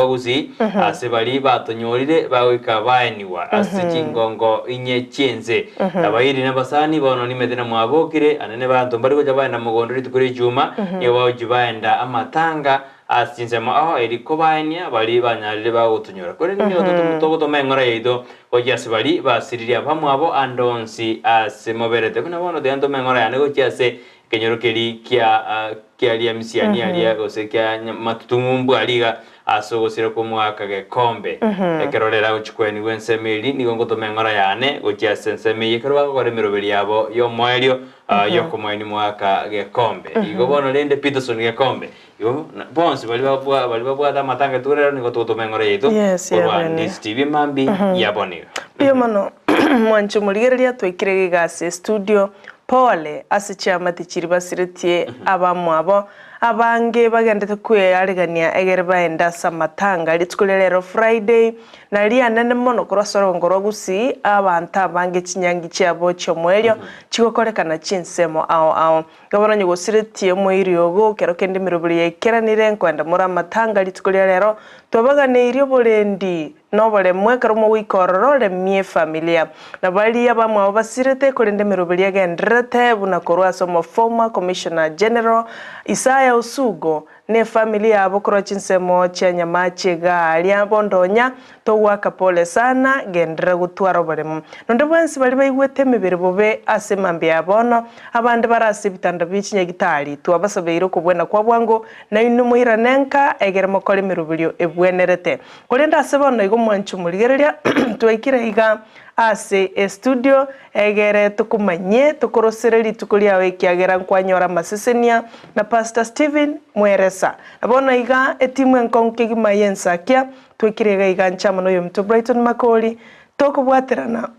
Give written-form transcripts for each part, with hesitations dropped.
Gusii, ase baria batonyorire bagoika baenigwa ase chingongo inye chi'ense. Abairi na abasani bono nimete na mwabokire, anene banto mbari gocha baenda mogondo rituko ri'echuma, nigo bagochia baenda amatanga ase chinsemo ao eri kobaenia baria banyarire bagotonyora. Korende nigo togotoma eng'ora yaito gochia ase baria basiririe abamwabo ande onsi ase moberete. Buna bono tiga ntome eng'ora yane gochia ase ekenyoro keria kia kia riamisiani aria gose kia matutung'umbu aria iga ase ogosira kw'omogaka gekombe. Ekero rero agochia kwenigwa ensemo eria, nigo ngotoma eng'ora yane gochia ase ensemo eyio ekero bagokora emeroberi yabo y'omoerio y'okomoenia omogaka gekombe. Igo bono rende Peterson Gekombe, igo bonsi baria babwa baria babwate amatanga rituko rero nigo togotoma eng'ora yaito Yes, korwa yabene. Ndizi TV mambia yabo niga. Mbuya mono mwanche omorigereria twaikire iga ase estudio Pole ase chiamate chiria basiretie abamwabo, abange bagendete kwearegania egere baende ase amatanga rituko ria rero Friday, na rianene mono korwa ase orogongo rwa Gusii abanto abange chinyangi chiabo chi'omoerio chigokorekana chinsemo ao ao. Igo bono onye gosiretie omoiri ogo kero kende emeroberi yaikeranire nkoenda more amatanga rituko ria rero, twabaganeirie oborendi Noboremu ekero mogoika ororo remie efamilia. Na baria abamwabo basirete, korende emeroberi egendererete, buna korwa ase omoformer Commissioner General Isaiah Osugo na efamili yabo korwa chinsemo chia Nyamache iga aria Bondonya, togoaka pole sana, genderera gotwara oboremu. Nonde bwensi baria baigwete emebere bobe ase mambia ya bono, abande bare ase ebitanda bie chinyagitari, twabasabeire okobwena kwa bwango, nainwe moirane nka egere mokore emeroberio ebwenerete. Korende ase bono igo mwanche omorigereria, twaikire iga ase estudio, egere tokomanyie tokorosere rituko riao ekiagera nkwanyora amasesenia na Pastor Stephen Mweresa. Na bono iga etimu enkong'u kegima y'ensakia, twaikire iga iga nche amo noyominto Brighton Makori, tokobwaterana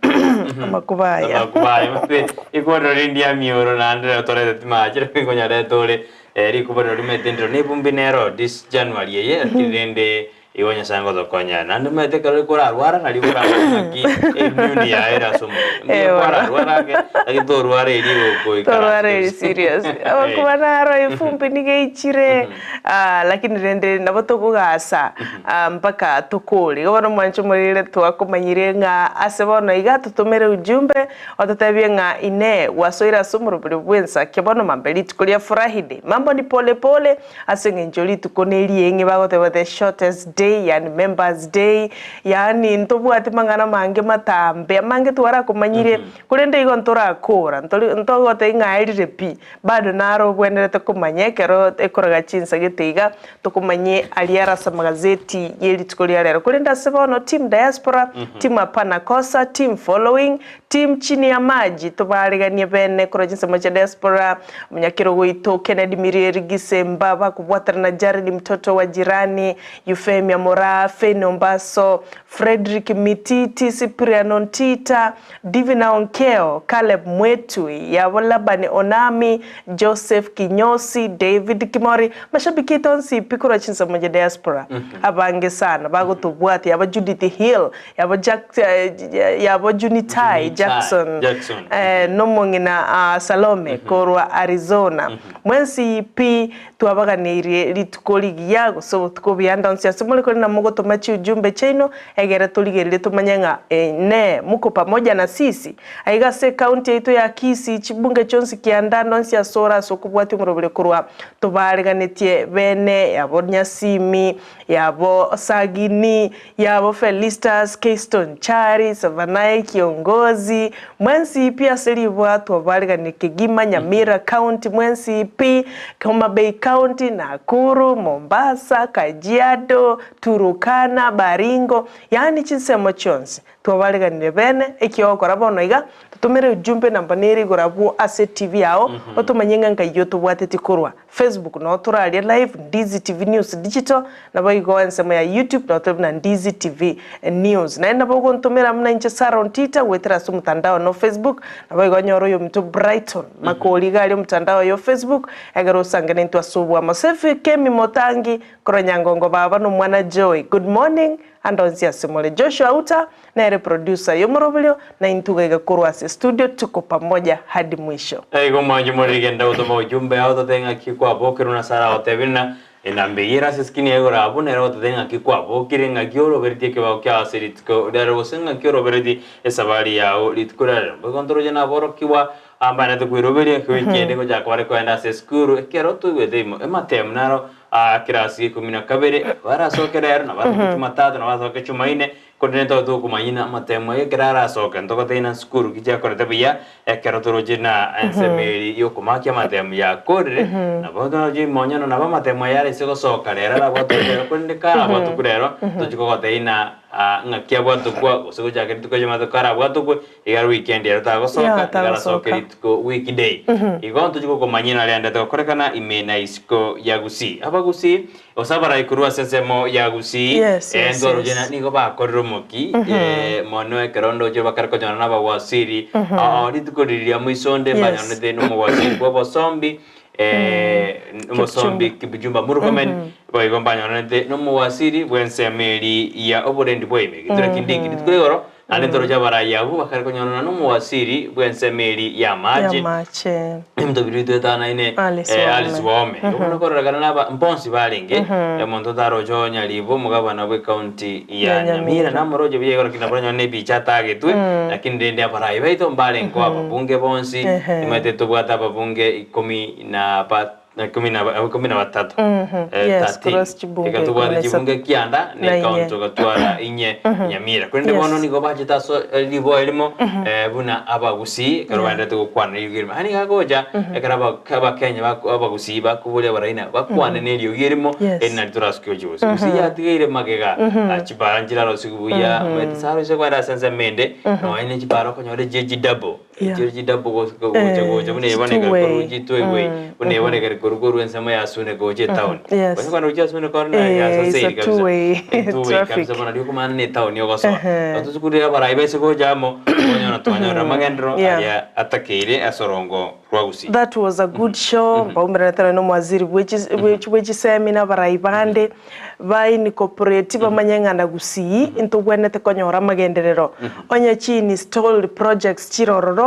amakuba aya. Amakuba aya mbe ikorero rindi amioro naende rero torete timache rero nkonyarete ore rikuba rero rimanyete ndiro nebumbi nero this January eye lakini rende Igo Nyasae ngotokonya, naende omanyete ekero korarwara nario okoramanya ng'aki immune yaye ere ase omobere. Mbuya Eeh bono. kwararwara ake, lakini torwara eria egokoikara Torwara eri serious. Amakuba naro efumbi nigo eichire, ah, lakini rende nabo tokogasa ah, mpaka tokore. Igo bono mwanche omorere twakomanyire ng'a ase bono iga totomere ujumbe ototebie ng'a inee gwasoire ase omorobori bw'ensake bono mambe rituko ria Furahiday. Mambo ni pole pole. Ase eng'encho rituko nerieng'e bagoteba the shortest day yaani members day yaani ntobwati mang'ana mange matambe amange twarakomanyire korende igo ntorakora ntori ntogoteba ng'a aerire pi bado naro obwenerete komanya ekero ekoraga chinsa gete iga tokomanye aria are ase amagazeti ye rituko ria rero. Korende ase bono team diaspora, team hapana kosa, team following, Team chini ya maji tobareganie bene korwa chinsemo chia diaspora, omonyakerogo oito Kennedy Mirieri Gisemba bakobwatana na Jared mtoto wa jirani, Euphemia Moraa, Fenny Ombaso, Fredrick Mititi, Cypriano Ntita, Divina Onkeo, Caleb Mwetui, Yabo Labani Onami, Joseph Kinyosi, David Kimori, mashabiki aito onsi pi korwa chinsemo chia diaspora abange sana bagotobwatia, yabo Judith Hill, Yabo Jack, yabo Junitai Jackson, Jackson. eh, nomong'ina ah, Salome korwa Arizona. Mwensi pi twabaganeirie rituko rigiya gose obotuko obuya ande onsi ase more kore na mogotoma chiujumbe chiaino egere torigererie tomanye ng'a inee mko pamoja na sisi? Aiga ase ecounty yaito ya Kisii chibunge chionsi kianda ande onsi ase ore ase okobwatia omorobere korwa tobareganetie bene yabo Nyasimi yabo Sagini, yabo Felistus, Keiston Chari, Savanae Kiongozi, mwensi pi ase ribwatwa bareganie kegima Nyamira County mwensi pi, Homa Bay County, Nakuru, Mombasa, Kajiado, Turukana, Baringo, yaani chinsemo chionsi Twabareganire bene, ekiogokora bono iga, totomere ujumbe namba nere igoro abwo ase TV yao, otomanye ng'a nkai otobwateti korwa. Facebook noo torarie live, Ndizi TV News Digital, naboigo ensemo ya YouTube noo tore buna Ndizi TV News. Naende nabo ogontomera buna inche Sarah Ontita goetera ase omotandao one o Facebook, naboigo onyore oyominto Brighton Makori iga aria omotandao oye o Facebook, egere osange naintwe ase oboamo. Sefi Kemi Motangi, korwa Nyangongo baba na omwana Joy, good morning. Ande onsi ase more Joshua Uta nere producer y'omoroberio na intwe iga korwa ase studio tuko pamoja hadi mwisho. Igo mwanche more rigenda gotoma ujumbe ao tote ng'aki kwabokerwe na Sarah agotebire na. Enamba eyio ere ase eskrini ya igoro abwo nere ogototebia ng'aki kwabokire, ng'aki oroberetie ekebao kiao ase rituko riarero gose ng'aki oroberetie esabari yao rituko riarero. Boigo ntoroche naborokigwa ambaanete koiroberia ewiki ende gochaka bare kogenda ase esukuru ekero toigwete imo ematemu naro aa kirasi gia ikomi na kabere barasoke rero na basoke jumatatu na basoke jumaine Korende ntobe tokomanya ng'a amatemo aya ekero arasoke, ntogotebie ng'a sukuru ki chiakorete buya, ekero toroche na ensemo eria y'okomakia amatemo yakorire, nabo toroche imonyano nabo amatemo aya araise gosoka rero arabwatwe rero, korende karabwatokwe rero, tochi kogotebia ng'a ng'aki abwatokwa gose gochaka rituko ri'Jumatatu karabwatokwe, iga weekend ero tagosoka, Yeah, iga arasoke tagosoka. rituko weekday. Igo ntochi gokomanyia narendete gokorekana ime na isiko ya Gusii. Abagusii Gose abarai korwa ase ensemo ya Gusii, Yes, yes, ntwaroche yes. nigo bakorire omoki, mono ekero ndoche bakare konyora nabawasiri, oo rituko riria ria moiso onde Yes. mbanyorete nomowasiri bw'obosombi, omosombi Kipchumba Murkomen, boigo mbanyorete nomowasiri bw'ensemo eria ya oborendi bwa ime, Kithure Kindiki. Rituko rigoro naende ntoroche abarai abwo bakare konyorana nomowasiri bw'ensemo eria y'amache, Y'amache. Ebinto biria bitwetanaine Alice eh, Alice Wahome. Wahome. Bono kororekana naba mbonsi barenge omonto otaroche onyaribo omogabana bw'ecounty ya Ya Nyamira Nyamira. namoroche buya igoro kina baranyore nebicha atagetwe lakini rende abarai baito mbarengeo ababunge bonsi nimanyete tobwate ababunge ikomi na ba na ikomi na ba ikomi na batato Yes, 13. cross chibunge Eka tobwate ikomi na isato. chibunge kianda Na ne inye. ekaunti togatwara inye Nyamira. Korende bono nigo bachete ase riboa erimo buna abagusii ekero baenderete gokwana eriogi erimo. Yaani iga agocha ekero aba abakenya bako abagusii bakoboria abaraina bakwane na eriogi erimo eri nario torasuke gochia gusii. Gusii yatigaire magega chibara nchirarosiwe buya omanyete saroise kogenda ase ensemo ende nonye ne chibara okonyora echi chidouble Echio chidouble gocha gocha buna Chi ebonekare two way. korwa chi two way buna ebonekare korwa korwa ensemo ya Sune gocha etown. Yes. Onye kogenda gochia Sune kore na Eh, ya it's a Saseri two kabisa. way Two way traffic. kabisa bono riria okomana na etown ogosoa. Atosukurire abarai baise gocha amo, okonyora twanyorire amagenderero aria atakeire ase orongo rwa Gusii. That was a good show mbaumeranete nonye na omowaziri bwe chisemi na abarai bande ba incorporate bamanye ng'a na Gusii ntobwenerete konyora amagenderero onye chi installed projects chire ororo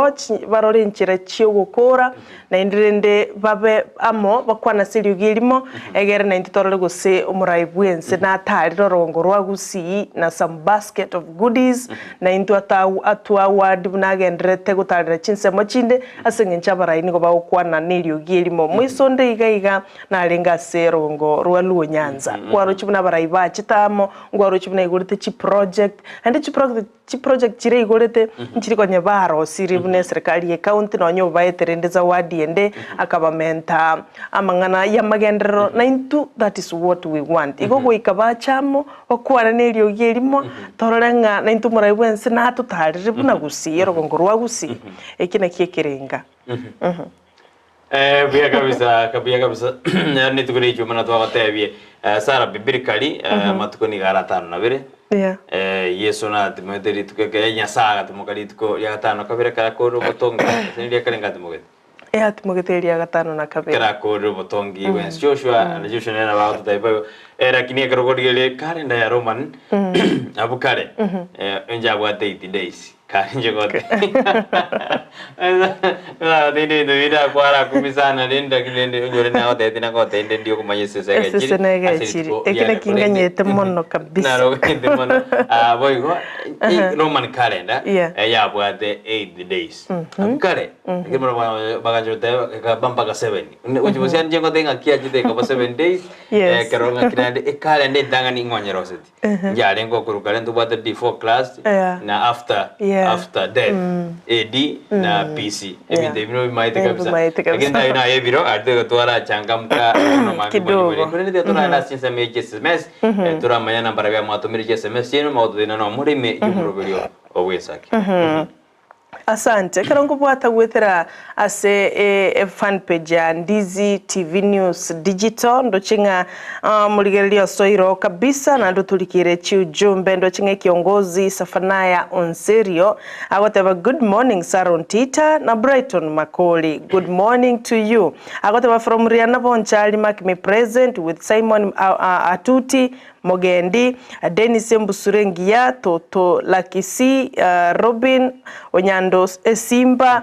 barore enchera chiogokora naende rende babe amo bakwane ase eriogi erimo egere naintwe torore gose omorai bwense natarire orongo rwa Gusii na some basket of goodies naintwe atwe award buna agendererete gotarera chinsemo chinde Ase engencho abarai nigo bagokwana neriogi erimo. Moiso onde iga iga narenge ase rogongo rwa Luo Nyanza. Nkwaroche buna abarai bachete amo, nkwaroche buna aigorete chiproject, naende chiproject chiproject chiria aigorete nchiri konya barosirie buna eserekari ye county nonye obaete rende zawadi ende, akabamenta amang'ana y'amagenderero, na intwe that is what we want. Igo goika bache amo, bakwane neriogi erimo, torore ng'a naintwe omorai bwense natotarire buna Gusii, orogongo rwa Gusii. Eki nakio ekerenga. Eh, buya kabisa, buya kabisa. Nero nituko ria ichuma natwagotebie eh, Sarah biblically eh, amatuko nigo are atano na abere. Yeah. Eh, Yeso natimogete rituko ekere Nyasaye agatimoka rituko ria gatano na kabere ekero akorire obotongi ase riria ekere ngatimogete. Eh, atimogete eria gatano na kabere. Ekero akorire obotongi bwensi Joshua na Joshua nere nabo agototebia boigo eh, lakini ekero okorigereria ekalenda ya Roman abwo kare eh, inche abwate 80 days. Kare inche gote Nagotebia ebinto binde akwara sana rende lakini rende onyore nagotebeti nagotebia inde ndi okomanya esese Esese egechiri na ase egechiri. rituko Eki riane naki korende nganyete mono kabisa. naro oganyete mono Ah, boigo Roman calendar Yeah. yabwate 8 days Abwo kare lakini bono bagacha goteba ekaba mpaka 7 Gochia gose inche ngoteba ng'aki yachete ekaba 7 days Yes. ekero ng'aki naende ekalenda entang'ani ng'o onyeroseti Nchiarenge okorwa kare ntobwate before Christ Yeah. na after Yeah. after death AD na BC ebinto ebi nobimaete kabisa Mbimaete kabisa. lakini naye naye ebiro aria toigo twarachangamka bono mambia Kidogo. monyore korende tiga toragende ase chinsemo echi SMS toramanya nambara bia mwatomire chi SMS chiaino mogototebia nomore ime y'omoroberio obwesake. Asante. Ekero nkobwata goetera ase e fan page ya Ndizi TV News Digital ndoche ng'a morigereria osoire oo kabisa naende otorikire chiujumbe ndoche ng'a ekiongozi Safanaya Onserio agoteba good morning Sarah Ontita na Brighton Makori good morning to you agoteba from Riana Bonchari mark me present with Simon Atuti. Mogendi, Dennis Embusure Engiya, Toto Lakisi, Robin Onyando Esimba,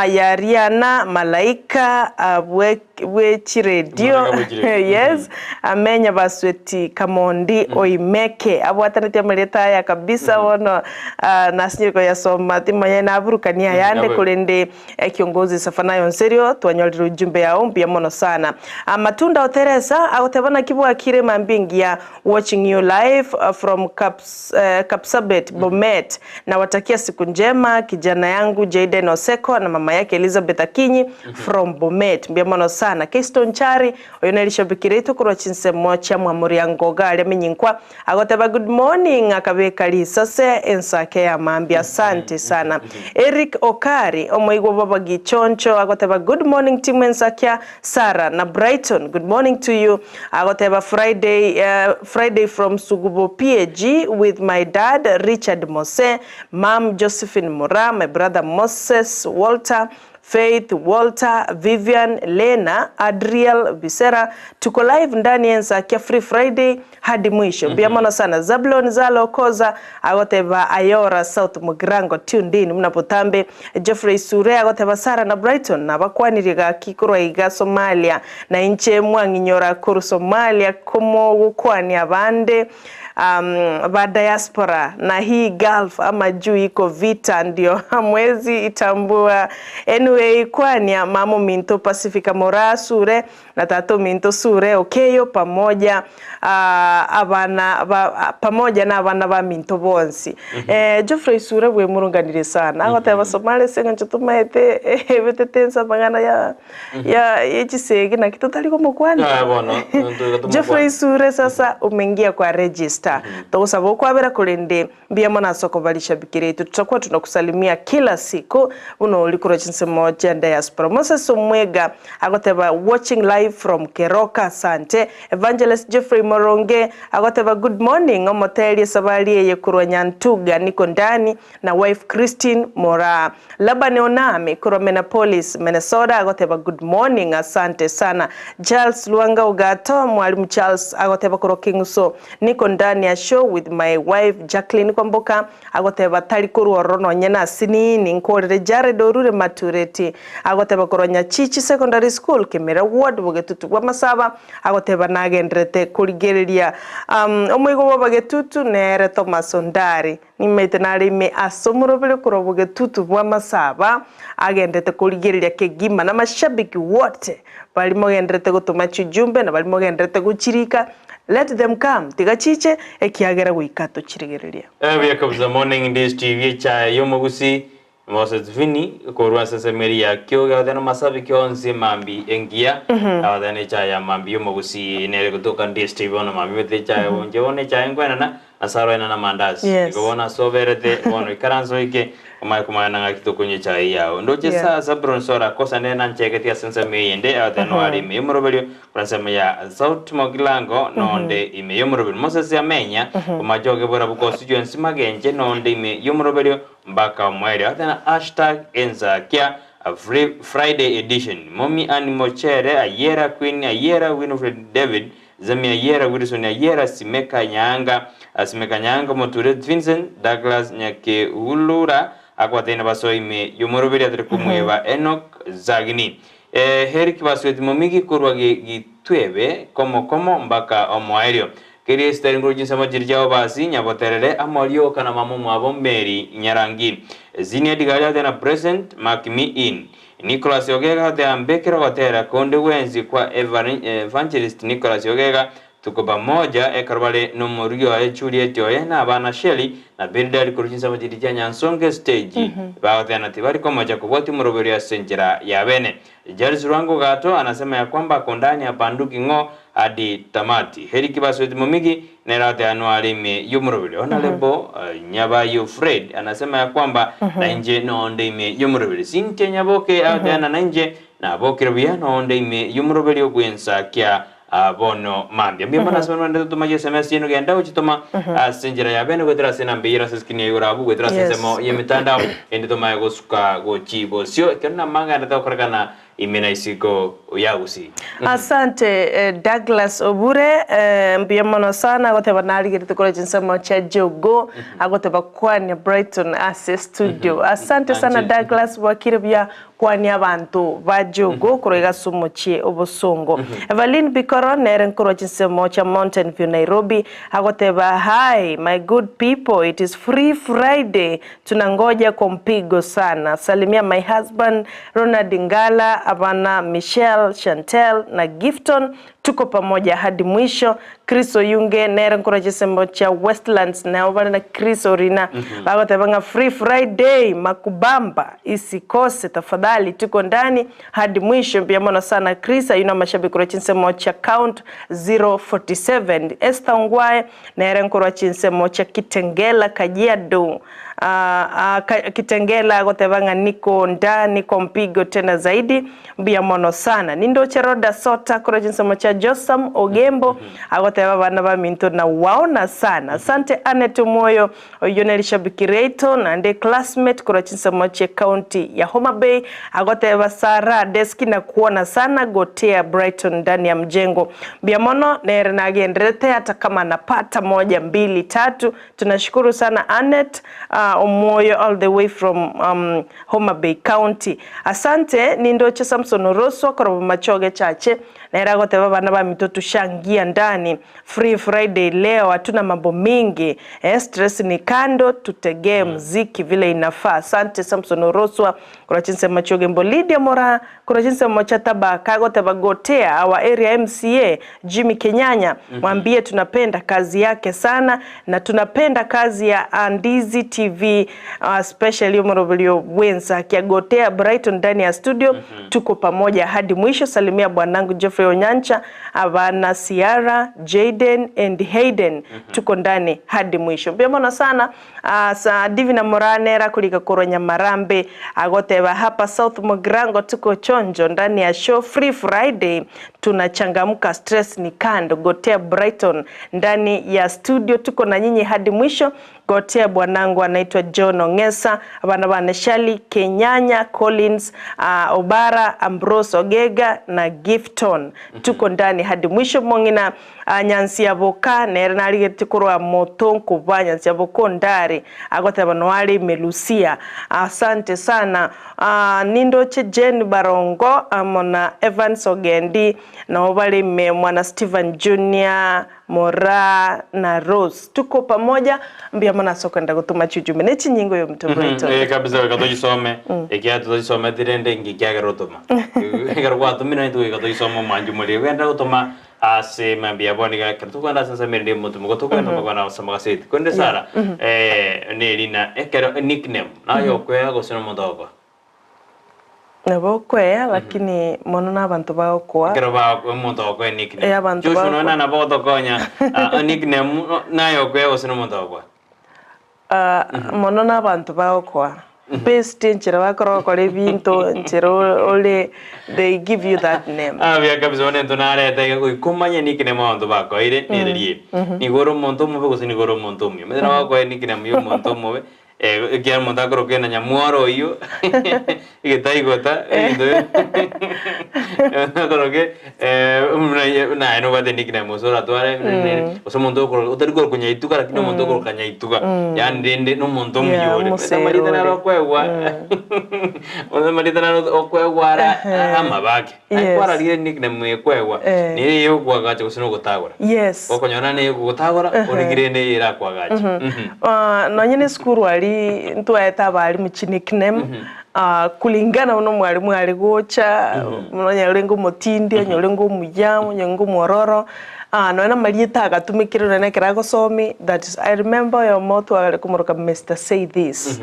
Yariana Malaika bwe bwe chiredio Malaika bwe chiredio. yes Amenya Basweti Kamondi Oimeke abwataneti amarieta aya kabisa bono nasinyire koyasoma timanya naburukania ayande Abe. korende Ekiongozi Sefanayo Nserio, twanyorire ujumbe yao mbuya mono sana. Amatunda o Teresa agoteba naki bwakire mambia engiya watching you live from Kaps, Kapsabet Bomet nawatakia siku njema kijana yangu Jayden Oseko na mama yake Elizabeth Akinyi from Bomet mbuya mono sana. Keyston Chari oyo nere rishabiki riaito korwa chinsemo chia Mwamuriango iga aria Menyinkwa Agoteba good morning akabeka risase ensake ya mambia asante sana Eric Okari omoigwa baba Gichoncho agoteba good morning team ensakia Sarah na Brighton good morning to you agoteba Friday Friday from Sugubo PAG with my dad Richard Mose mum Josephine Mura my brother Moses Walter Faith, Walter, Vivian, Lena, Adriel, Bisera, tuko live ndani ya Ensakia Free Friday hadi mwisho. Mbuya mono sana. Zablon Zalo Koza agoteba Ayora South Mugirango tuned in buna botambe. Geoffrey Sure agoteba Sarah na Brighton nabakwanirie gaki korwa iga Somalia na inche mwang'inyora korwa Somalia komogokwania abande. ba diaspora na hii Gulf ama juu iko vita ndio hamwezi itambua anyway kwania mama ominto Pacifica Moraa Sure na tata ominto Sure Okeyo pamoja uh, abana ba, pamoja na abana ba minto bonsi mm -hmm. eh, Geoffrey Sure bwemurunganire sana agoteba mm -hmm. Somali ase eng'encho tomaete ebetete ense amang'ana ya mm -hmm. ya yechisegi naki totari komokwana Ah, bono, Geoffrey Sure sasa umeingia kwa register. Togosaba okwabera korende mbuya mono ase okoba rishabiki riaito. Tutakuwa tunakusalimia kila siku buna ori korwa chinsemo chia diaspora. Moses Omwega agoteba watching live from Keroka asante. Evangelist Geoffrey Moronge agoteba good morning omoteria esabari eye korwa Nyantuga niko ndani na wife Christine Moraa. Laban Onami korwa Minneapolis, Minnesota agoteba good morning asante sana. Charles Lwanga Ogato, Mwalimu Charles agoteba korwa King'uso, Niko ndani ya show with my wife Jacqueline Kwamboka agoteba tari korwa ororo nonye na asinini nkorere Jared Orure Matureti agoteba korwa Nyachichi Secondary School Kimera Ward Bogetutu bwa Masaba agoteba nagenderete korigereria um, omoigo bwa Bagetutu nere Thomas Ondari nimaete nare ime ase omorobere korwa Bogetutu bwa Masaba agendete korigereria kegima na mashabiki wote Baria mogendererete gotoma chijumbe na baria mogendererete gochirika, let them come, tiga chiche, ekiagera goika tochirigereria. Buya kabisa Morning Days TV echaye yomogusi Moses Vinny korwa ase esemeri ya Kioge agotebi namasabiki onsi mambi engiya agotebi nechaye ya mambi yomogusi nere gotoka Days TV bono mambi bete echaye inche bono echaye nkwenana ase aroene na amandasi Yes. igo bono ase oberete bono ikaranse oike Omanye komanya ng'aki tokonywa echae yao. Ndoche Yeah. sasa Bronsora kosa nere nanchegeti ase ensemo eyende agotebi no are ime y'omoroberio korwa ensemo ya South Mogirango nonde ime y'omoroberio Moses Amenya omache ogebora bokosijwa ense magenche nonde ime y'omoroberio mpaka omoerio agotebi na hashtag ensakia Free Friday edition Momi Ann Mochere Ayiera Queen Ayiera Winfred David Zemi Ayiera Wilson Ayiera Simeka Nyaanga Simeka Nyaanga Omoture Vincent Douglas Nyakehulura akwataine basoe ime y'omoroberi atari komweba Enock Zagini Eric Basweti Momigi korwa Gitwebe komo komo mpaka omoerio Keria esitari nkuru chinsemo chiria chiabo basi Nyaboterere Amorioka na mama omwabo Mary Nyarangi Zinia Digari Athena Present Mark me in Nicholas Ogega goteba mbekere ogotera konde gwensi kwa Evangelist Nicholas Ogega tuko pamoja ekero bare nomorugi oye Juliet oye na abana Shelly na Bildad korwa chinsemo chiria chia Nyansonge stage bagoteba na tibari komocha kobwatia omoroberio ase enchera ya bene. Charles Rwango Gato anasema ya kwamba ako ndani habanduki ng'o hadi tamati. Heri Kibasweti Momigi nere agoteba noare ime y'omoroberio. Honorable Nyabayo Fred anasema ya kwamba nainche nonde ime y'omoroberio. Cynthia Nyaboke agoteba na nainche nabokire buya nonde ime y'omoroberio bw'ensakia bono mambia. Mbuya mono ase barabwo rende totoma chiSMS chiaino genda gochitoma ase enchera ya bene goetera ase enamba eyio ere ase escreen yaye igoro abwo goetera ase ensemo y'emetandao ende tomaye gosuka gochi bosio ekero namang'ana tokorekana ime na isiko. Oya Gusii. Asante Douglas Obure, mbuya mono sana agoteba narigerete korwa chinsemo chia Jogoo agoteba kwania Brighton ase studio. Asante sana Anchire. Douglas bwakire buya kwania abanto ba Jogoo korwa iga ase omochie obosongo. Evaline Bikoro nere nkorwa chinsemo chia Mountain View Nairobi agoteba hi my good people it is free Friday Tunangoja kwa mpigo sana. Salimia my husband Ronald Ngala, abana Michelle, Chantel na Gifton, tuko pamoja hadi mwisho. Chris Oyunge nere nkora chisembo chia Westlands nabo bare na Chris Orina bagoteba ng'a free Friday makubamba isikose tafadhali tuko ndani hadi mwisho. Mbuya mono sana Chris, ayio namashabiki korwa chinsemo chia count 047. Esther Ongwae Nere nkorwa chinsemo chia Kitengela, Kajiado, Kitengela agoteba ng'a niko ndani kwa mpigo tena zaidi, mbuya mono sana. Nindoche Rhoda Sota korwa chinsemo chia Josam Ogembo agoteba abana baminto nawaona sana. Asante Annet Omwoyo, oyio nere shabiki riaito naende classmate korwa chinsemo chie county ya Homa Bay agoteba Sarah Deski nakuona sana gotea Brighton ndani ya mjengo. Mbuya mono nere nagenderete hata kama napata moja mbili tatu. Tunashukuru sana Annet Omwoyo all the way from Homa Bay County. Asante nindoche Samson Oroswa korwa Bomachoge Chache nere agoteba abana baminto tushangia ndani Free Friday leo hatuna mambo mingi eh, stress ni kando tutegee mziki vile inafaa. Asante Samson Oroswa korwa chinsemo chiogembo Lydia Moraa korwa chinsemo chia Tabaka agoteba Gotea our area MCA Jimmy Kenyanya mwambie tunapenda kazi yake sana na tunapenda kazi ya Andizi TV especially omoroberio bw'ensakia Gotea Brighton ndani ya studio tuko pamoja hadi mwisho. Salimia bwanangu Geoffrey Onyancha Abana Ciara, Jayden and Hayden tuko ndani hadi mwisho. Mbuya mono sana asa Divina Moraa nere akorika korwa Nyamarambe agoteba hapa South Mugirango tuko chonjo ndani ya show Free Friday tunachangamka stress ni kando gotea Brighton ndani ya studio tuko na nyinyi hadi mwisho Gotea bwanangu anaitwa John Ong'esa, abana bane Shirley Kenyanya, Collins Obara, Ambrose Ogega na Gifton. Tuko ndani hadi mwisho mong'ina Nyansiaboka nere narigetie korwa motonko bwa Nyansiaboka ondare agoteba noare ime Lucia. Asante sana nindoche Jane Barongo amo na Evans Ogendi nabo bare ime mwana Stephen Junior Moraa na Rose tuko pamoja mbuya mono ase okogenda gotoma chiujume ne chinyinga oyo omonto bwaito. Eh kabisa goika togisome ekiagera togisometi rende inki kiagera otoma ekero gwatomire naintwe goika togisome omwanchi omoria ogende gotoma ase mambia bono iga ekero tokogenda ase ensemo erinde omotumo igo tokogenda tokogenda gosoma agaseti korende Sarah nerina ekero nickname naye okoeya gose nomonto ogokoa. Nabo okoea lakini mono nabanto bagokoa. Ekero ba omonto ogokoa nickname. Eh, abanto Joshua bagokoa. nonya na nabo ogotokonya ah, nickname no- naye okoea gose nomonto ogokoa. Ah, mono nabanto bagokoa based enchera bakora gokora ebinto enchera o- ore they give you that name. Ah, buya kabisa bono intwe nareta iga goika omanye nickname abanto bakoeire nere rieri. Nigo ore omonto omobe gose nigo ore omonto omuya. Omanyete nabo bagokoa nickname ya omonto omobe Ekiagera omonto akoroka ena nyamwaro oyio, egetaigota, ebinto akoroke buna buna aye nobwate nickname gose oratware gose omonto okoroka otari korokwa nyaituga lakini omonto okoroka nyaituga, yaani rende na omonto omuya Yeah, ore. omosere Amarieta ore. naro okoegwa amarieta naro okoegwa ara amabake. Aye Yes. kwararire nickname ekoegwa, Eh. nere eyokoagacha gose nogotagora. Yes. Okonyora neye egogotagora, origire neye erakoagache. Mhm. Ah, nonye na esukuru aria ntwaete abalimu chinickname, ah, kulingana buna omwalimu are gocha, buna onye orenge omotindi, onye orenge omuya, onye orenge omwororo, ah, nonye na amarieta agatumekire nonye na ekero agosomia, that is I remember oyomo tware komoroka Mister Say This.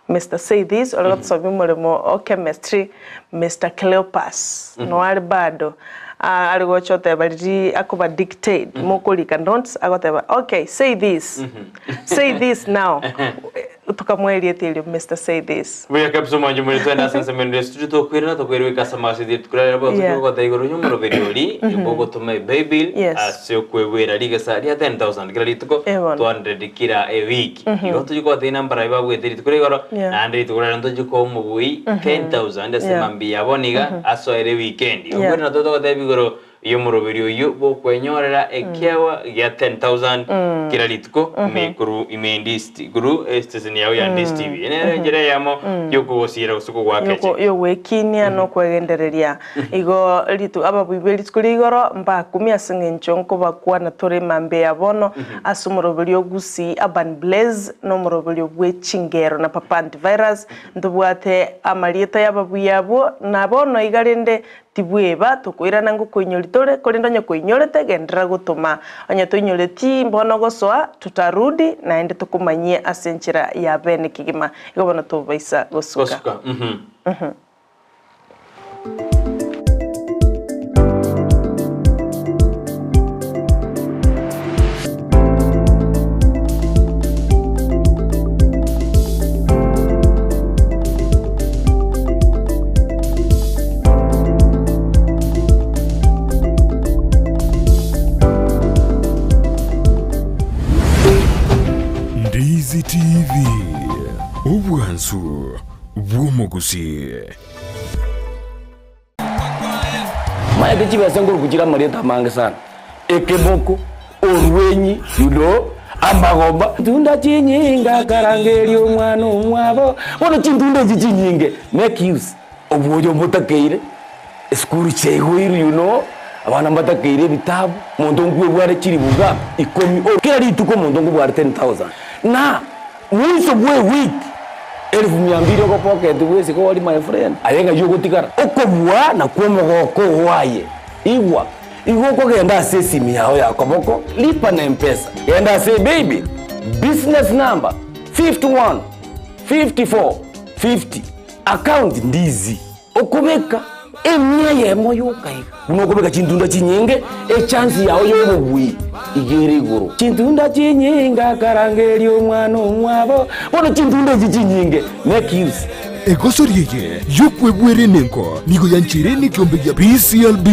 Mister Say This, ore gotosomia omoremo o chemistry, Mister Cleopas, noo are bado, are gocha oteba riria akoba dictate, mokorika notes, agoteba okay say this, say this now, Tokamoa erieta erio Mister Say This. Buya kabisa omwanchi more twende ase ensemo ende studio tokoirana tokoirwa goika ase amagaseti rituko riria riabo Yeah. tokogota igoro y'omoroberi ori bogotoma ebible Yes. ase okwebwera rigesa ria 10000 kera rituko Eh, bono. 200 kira ewiki igo tochi kogotebia enamba rabi babwete rituko ria igoro Yeah. naende rituko riaria ntochi koa omobui 10000 ase Yeah. mambia bono iga asoere ewikendi Yeah. okwirana totogotebia igoro Y'omoroberi oyio bw'okwenyorera ekeegwa gia 10,000 kera rituko ime korwa ime Ndis korwa esiteseni yao ya Ndis TV. Eye nere enchera eyemo y'okogosiira gose kogoaka Yoko echeki. yogwekinia na okwegendereria. Igo ritu ababui be rituko ria igoro mbakumie ase eng'encho nkobakwana tore mambia ya bono ase omoroberi o Gusii Urban Blaze na omoroberi bwe chingero na Papa Antivirus. Ntobwate amarieta y'ababui abwo na bono iga rende Tibweba, tokoirana ngokoinyori tore, korende onye koinyorete, genderera gotoma. Onye toinyoreti, mbono gosoa, tutarudi, naende tokomanyie ase enchera ya bene kegima. Igo bono tobaisa gosuka. Gosuka, mhm. Ndizi TV, obwansu bw'omogusii. Maete chibesa nkoruku chire amarieta amange sana, ekemoko, orwenyi, you know, amagomba. Tunda chinyinge akarangeria omwana omwabo, bono chintunda echi chinyinge make use obwoyo mbotakeire, esukuru chiaigoirwe you know, abana mbatakeire ebitabu, omonto nkwebware chilifu ngapi? Ikomi, kera rituko omonto nkobware 10,000 na mwiso bwa ewiki. Elfu mia mbili ogopocket bwesike ori my friend, aye ng'ai ogotigara? Okobua nakwo omogoko oo aye. Igwa, igo okogenda ase esimi yao ya koboko, lipa na mpesa, genda ase ebaybill, business number 51 54 50, account ndizi. Okobeka emia eyemo yoka iga, buna okobeka chintunda chinyinge, echansi yao y'obobui iga ere igoro. Chintunda chinyinge akarangeria omwana omwabo, bono chintunda echi chinyinge make use. Egosori eye y'okwebwera enengo nigo yancheire nekiombe gia PCLB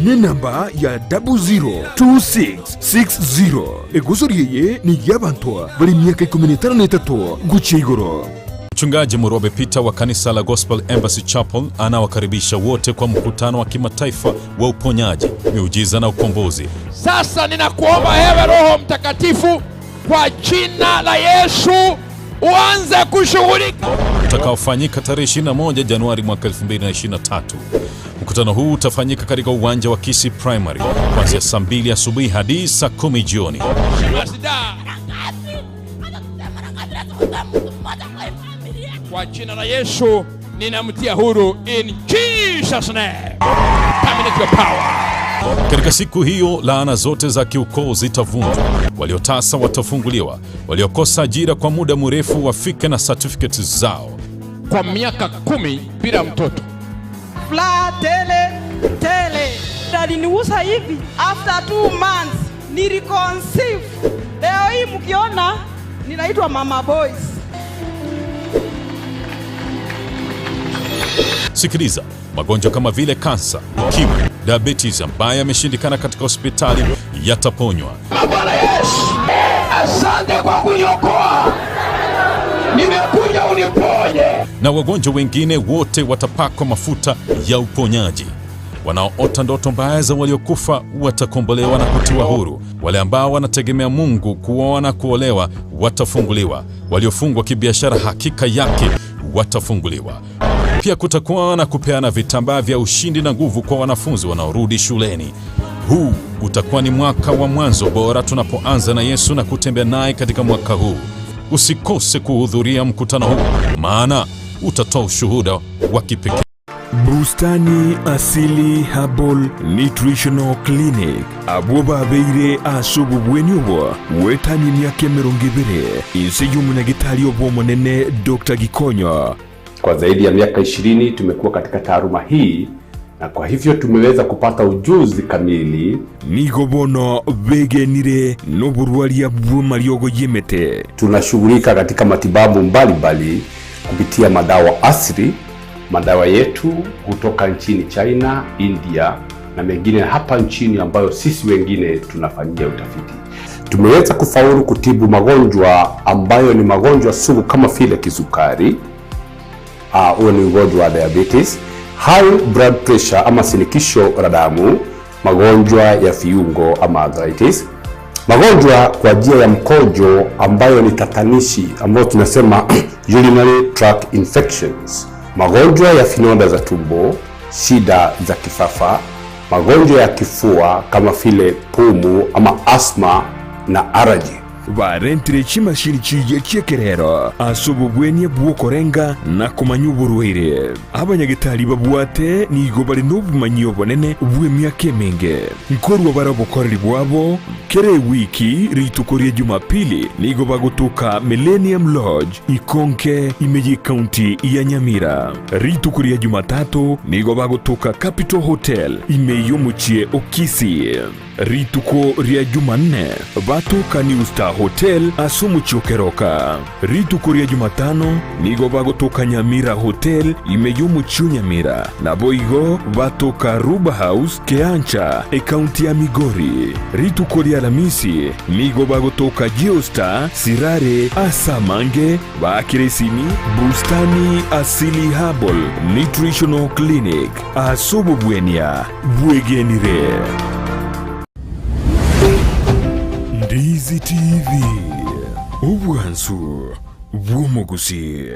nenamba ya 002660. Egosori eye ney'abanto bare emiaka ikomi na etano na etato gochia igoro. Mchungaji Murobe Peter wa kanisa la Gospel Embassy Chapel anawakaribisha wote kwa mkutano wa kimataifa wa uponyaji, miujiza na ukombozi. Sasa ninakuomba ewe Roho Mtakatifu, kwa jina la Yesu uanze kushughulika. Utakaofanyika tarehe 21 Januari mwaka 2023. Mkutano huu utafanyika katika uwanja wa Kisii Primary kuanzia saa 2 asubuhi hadi saa 10 jioni. Kwa jina la Yesu ninamtia huru in Jesus name. Terminate your power. Katika siku hiyo laana zote za kiukoo zitavunjwa, waliotasa watafunguliwa, waliokosa ajira kwa muda mrefu wafike na certificates zao. Kwa miaka 10 bila mtoto. Furaha tele tele. Aliniuza hivi after 2 months niliconceive. Leo hii mkiona ninaitwa Mama Boys. Sikiliza, magonjwa kama vile kansa, ukimwi, diabetes ambayo yameshindikana katika hospitali yataponywa. Bwana Yesu, asante kwa kuniokoa. Nimekuja uniponye. Na wagonjwa wengine wote watapakwa mafuta ya uponyaji. Wanaoota ndoto mbaya za waliokufa watakombolewa na kutiwa huru. Wale ambao wanategemea Mungu kuoa na kuolewa watafunguliwa. Waliofungwa kibiashara hakika yake watafunguliwa. Pia kutakuwa na kupeana vitambaa vya ushindi na nguvu kwa wanafunzi wanaorudi shuleni. Huu utakuwa ni mwaka wa mwanzo bora tunapoanza na Yesu na kutembea naye katika mwaka huu. Usikose kuhudhuria mkutano huu, maana utatoa ushuhuda wa kipekee. Bustani Asili Herbal Nutritional Clinic abwo babeire ase obobweni obo goetania emiaka emerongo ebere inse y'omonyagetari obw'omonene Doctor Gikonyo. Kwa zaidi ya miaka 20 tumekuwa katika taaluma hii Na kwa hivyo tumeweza kupata ujuzi kamili. Nigo bono begenire noborwaria bw'amariogo y'emete. Tunashughulika katika matibabu mbalimbali kupitia madawa asili, madawa yetu kutoka nchini China, India na mengine hapa nchini ambayo sisi wengine tunafanyia utafiti. Tumeweza kufaulu kutibu magonjwa ambayo ni magonjwa sugu kama vile kisukari, huo ni ugonjwa wa diabetes, high blood pressure ama shinikizo la damu, magonjwa ya viungo ama arthritis, magonjwa kwa njia ya mkojo ambayo ni tatanishi ambayo tunasema urinary tract infections, magonjwa ya vinonda za tumbo, shida za kifafa, magonjwa ya kifua kama vile pumu ama asthma na allergy. Barentire chimashini chiria chi'ekerero ase obobwenia bw'okorenga na komanya oborwaire. Abanyagetari babwate nigo bare nobomanyi obonene bw'emiaka emenge. Nkorua bare obokoreri bwabo kera ewiki rituko ria Jumapili nigo bagotoka Millennium Lodge, Ikonke, ime y'ecounty ya Nyamira. Rituko ria Jumatatu nigo bagotoka Capital Hotel ime y'omochie o Kisii. Rituko ria Jumanne batoka New Star Hotel ase omochie o Keroka. Rituko ria Jumatano nigo bagotoka Nyamira Hotel ime y'omochie o Nyamira, naboigo batoka Ruba House, Keancha, ekaunti ya Migori. Rituko ria Alamisi nigo bagotoka Geostar, Sirare, ase amange baakire esimi Bustani Asili Herbal Nutritional Clinic ase obobwenia bwegenire. Ndizi TV, obwansu bw'omogusii.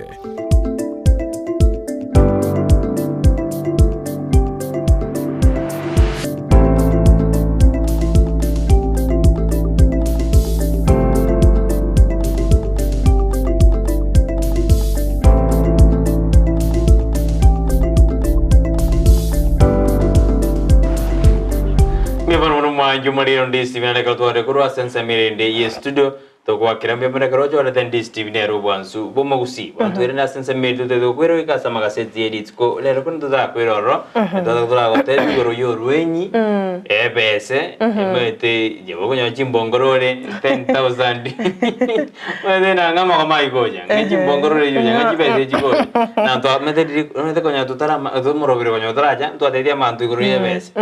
Mbuya mono mono mwanche omorero Ndisi TV naende ekero tware korwa ase ensemo ere ende ye studio togoakera mbuya mono ekero ochorete Ndisi TV nere obwansu bw'omogusii. Bwantoire ase ensemo ere totagete gokwera goika ase amagaseti ye rituko rero korende totakwera ororo etwataka toragotebia igoro ya orwenyi ebese emanyete yabo okonyora chimbongorore 10,000 omanyete nang'a amagoma aye gocha ng'a chimbongorore echi gocha ng'a chibesa echi gocha na twamanyete riri omanyete konya totarama omoroberi konya otaracha ntwatebirie abanto igoro ya ebesa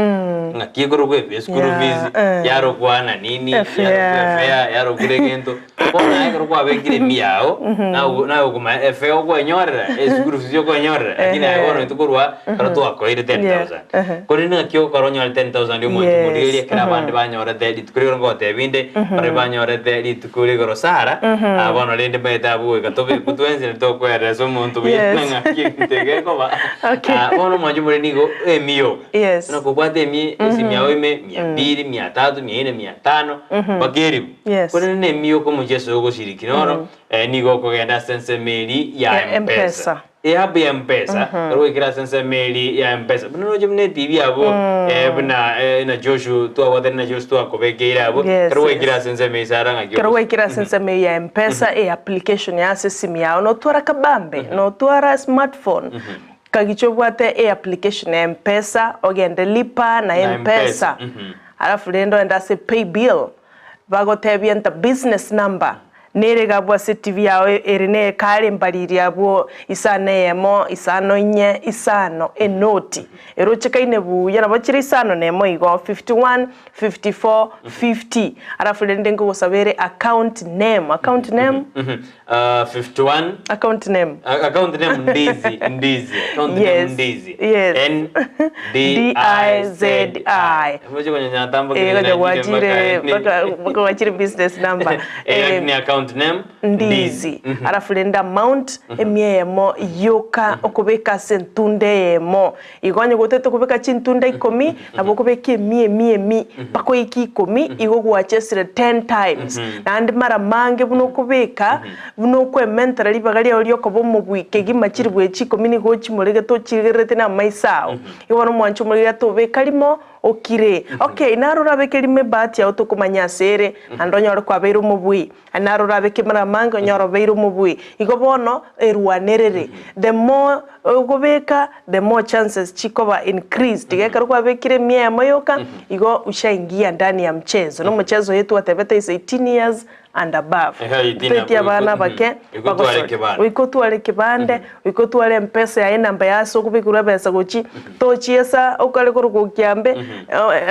ng'aki ekorokwa ebe eschool fees yarokwana nini yarokwa efare yarokwa egento bono naye ekero kwabekire emiya yago nago naye okomanya efare okwenyorera eschool fees okwenyorera lakini aye bono intwe korwa ekero twakoire 10,000 Korende naki ogokora onyore 10,000 omonto omorigereria ekero abande banyorete rituko rigoro ngotebia inde, baria banyorete rituko rigoro Sara, aa bono rende mbaete abwo goika tobekwe twensi naende tokweresa omonto buya Yes. ng'aki egento eke gekoba. Okay. Ah, bono omwancho more nigo emiyoga. Yes. Buna kobwate emi esimi yao ime mia mbili, mia tatu, mia ine, mia tano, mpaka eribu. Yes. Korende na emiyoka omochie ogoshiriki noro, nigo okogenda ase ensemo eria ya Ya M-Pesa. M-Pesa. Eapp ya M-Pesa, ekero gwaikire ase ensemo eria ya M-Pesa, buna roche buna etibi abwo, buna na Joshua twabwatani na Joshua twakobekeire abwo, Yes, ekero gwaikire yes. ase ensemo eye Sarah ng'aki Ekero ogosi- gwaikire ase ensemo eye ya M-Pesa, eapplication ya ase esimi yao, notwara kabambe, notwara smartphone, kagicha obwate eapplication ya M-Pesa, ogende lipa na Na M-Pesa, M-Pesa, alafu rende ogende ase paybill, Bagotebia nta business number nere iga abwo ase TV yao ere ne kare embariri abwo isano eyemo, isano inye, isano enoti erochekaine buya nabo chire isano nemo igo 51, 54, 50 alafu rende nkogosaba ere account name, account name 51 Account name. Account name Ndizi, Ndizi. Account name Yes, Ndizi. yes. N D I Z I. Mmoja kwenye nyatambo Eh, kwenye ngoja gwachire mpaka mpaka gwachire business number. Eh, Eh, lakini account name Ndizi. Alafu rende amount emia eyemo yoka okobeka ase entunda eyemo. Igo onye gotete kobeka chintunda ikomi nabo okobeka emia emia emi mpaka oike ikomi igo gwachesire ten times. Naende mara mange buna okobeka Buna okwementera ribaga riao ri'okoba omobui kegima chilifu echi ikomi nigo ochimoregete ochirigererete namaiso ao. Igo bono omwanche omoriri atobeka rimo, Okire. Okay, naro orabeke rimo ebahati yao tokomanya ase ere, naende onyore kwabeire omobui. Naro orabeke mara amange onyore obeire omobui. Igo bono, erwanerere. The more okobeka, the more chances chikoba increased. Iga ekero kwabekire emia eyemo yoka, igo ushaingia ndani ya mchezo. Na omochezo oyo twatebete is 18 years and above. Ehe, 18 Toeti abana above, abake Goika otware bagosori. ekebande. Goika otware ekebande, goika otware empesa yaye enamba ya ase okobekerwa ebesa gochi, tochiesa okare korokwa okiambe,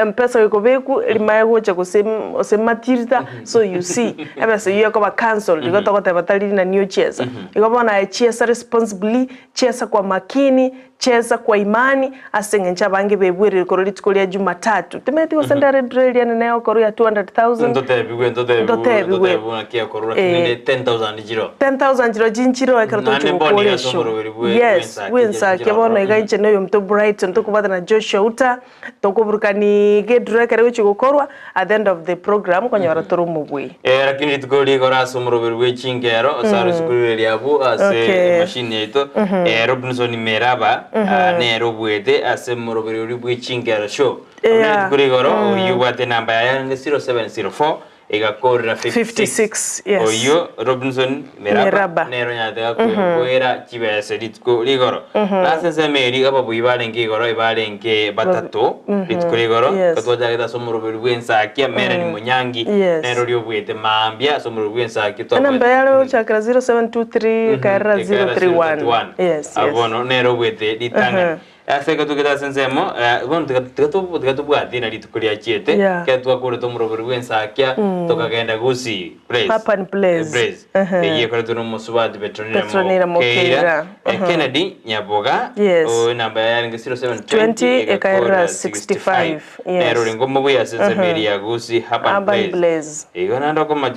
empesa gekobekwa rimaye gocha gose gose matirita, so you see, ebesa eywo ekoba cancelled, igo togoteba tari rinani ochiesa. Igo bono aye chiesa responsibly, chiesa kwa makini, Chesa kwa imani, ase engencho abange bebwerire korwa rituko ria Jumatatu. Timanyeti gose ndare drill yane neye okorwa ya 200,000. Ntotebigwe ntotebigwe Ntotebigwe. ntotebigwe ng'aki akorwa lakini Eh. rende 10,000 chiro. 10,000 chiro chinchiro ekero Naende togochia mboni gokora iga ase eshow. omoroberi bwe- Yes, bw'ensaki bw'ensaki chinchiro bono ororo. iga inche na oyomto Brighton tokobwata na Joshua Uta, tokoburukani gedrill ekero egochia gokorwa, at the end of the program konyora tore omobui. Eh, lakini rituko rigoro ase omoroberi bwe chingero ase arusiku rire riabwo ase Okay. emashini yaito eh, Robinson Meraba ah, nere obwete ase omoroberi oria bwe chingero show Yeah. Rituko rigoro oyio obwate enamba yaye yarenge 0704 egakorera 56 56, yes. Oyio Robinson Meraba, Meraba. nere onyarete gakwera chibese rituko rigoro. Na ase ensemo eria ababui barenge igoro ebarenge batato rituko rigoro Yes. twachagete ase omoroberi bw'ensakia Melanie Munyangi Yes. nere oria obwete mambia ase omoroberi bw'ensakia Enamba yare gochakera 0723 ekaerera 031. Yes, yes. Bono nere obwete ritang'ani Ase ekero togete ase ensemo, bono tiga tiga tobu tiga tobwatie na rituko riachiete, Yeah. ekero twakorete omorobori bw'ensakia, tokagenda Gusii Place. Urban Place. Place. Ehe. Eyio ekoretwe na omosubati Petronila Petronila Mokeira, Mokeira. Kennedy Nyaboga, Yes. oyo enamba yaye yarenge 0720 20 egakora ekaerera 65. 65. Yes. Nere orenge omobuya ase ensemo eria ya Gusii Urban Urban Place. Place. Igo naende okoma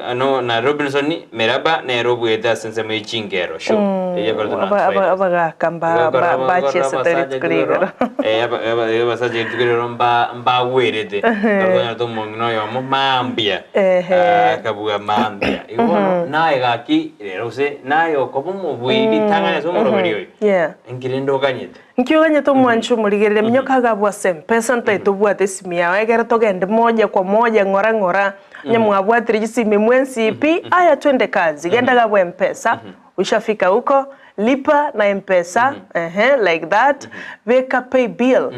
ano na Robinson Meraba nere obuete ase ensemo ye chingero show. Eyio ekoretwe na Aba- aba- Antivirus. abagaka mba- Igokora mba- bachiesete rituko rigoro. abasacha rituko rero mbagwerete tonyarete omong'ina oyomo mambia Ehe. akabua mambia igo bono naye gaki rero gose naye okoba omobui ritang'ani ase omoroberi oyo Yeah. inki rende okanyete Nki oganyete omwanchi omorigereria minyoka agabwa ase empesa ntae tobwate esimi yao egere togende moja kwa moja ng'ora ng'ora onye mwabwatire chisimi mwensi pi aya twende kazi genda agabwa empesa ushafika huko lipa na mpesa ehe like that beka pay bill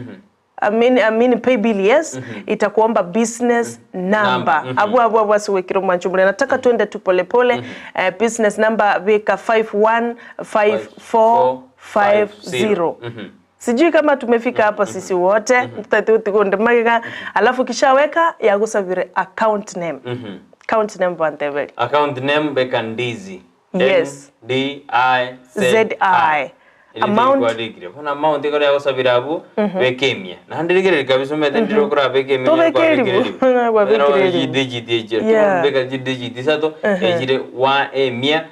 I mean, I mean pay bill yes itakuomba business number abwo abwo abwo ase gwekera omwancho omorero nataka twende tu pole pole eh, business number beka 515450 sijui kama tumefika hapa sisi wote tutagonde magega alafu kishaweka yagusabire account name account name banteberi Account name beka Ndizi. Yes. N D I Z Z I. Amount Amount. Bona amount ikora yagosabira abu beka emia. Naende rigereria kabisa omanyete ndire okorabeka emia Tobeke eribu. Gwabekire eribu. Digit echire. Yeah. Beka digit isato echire one emia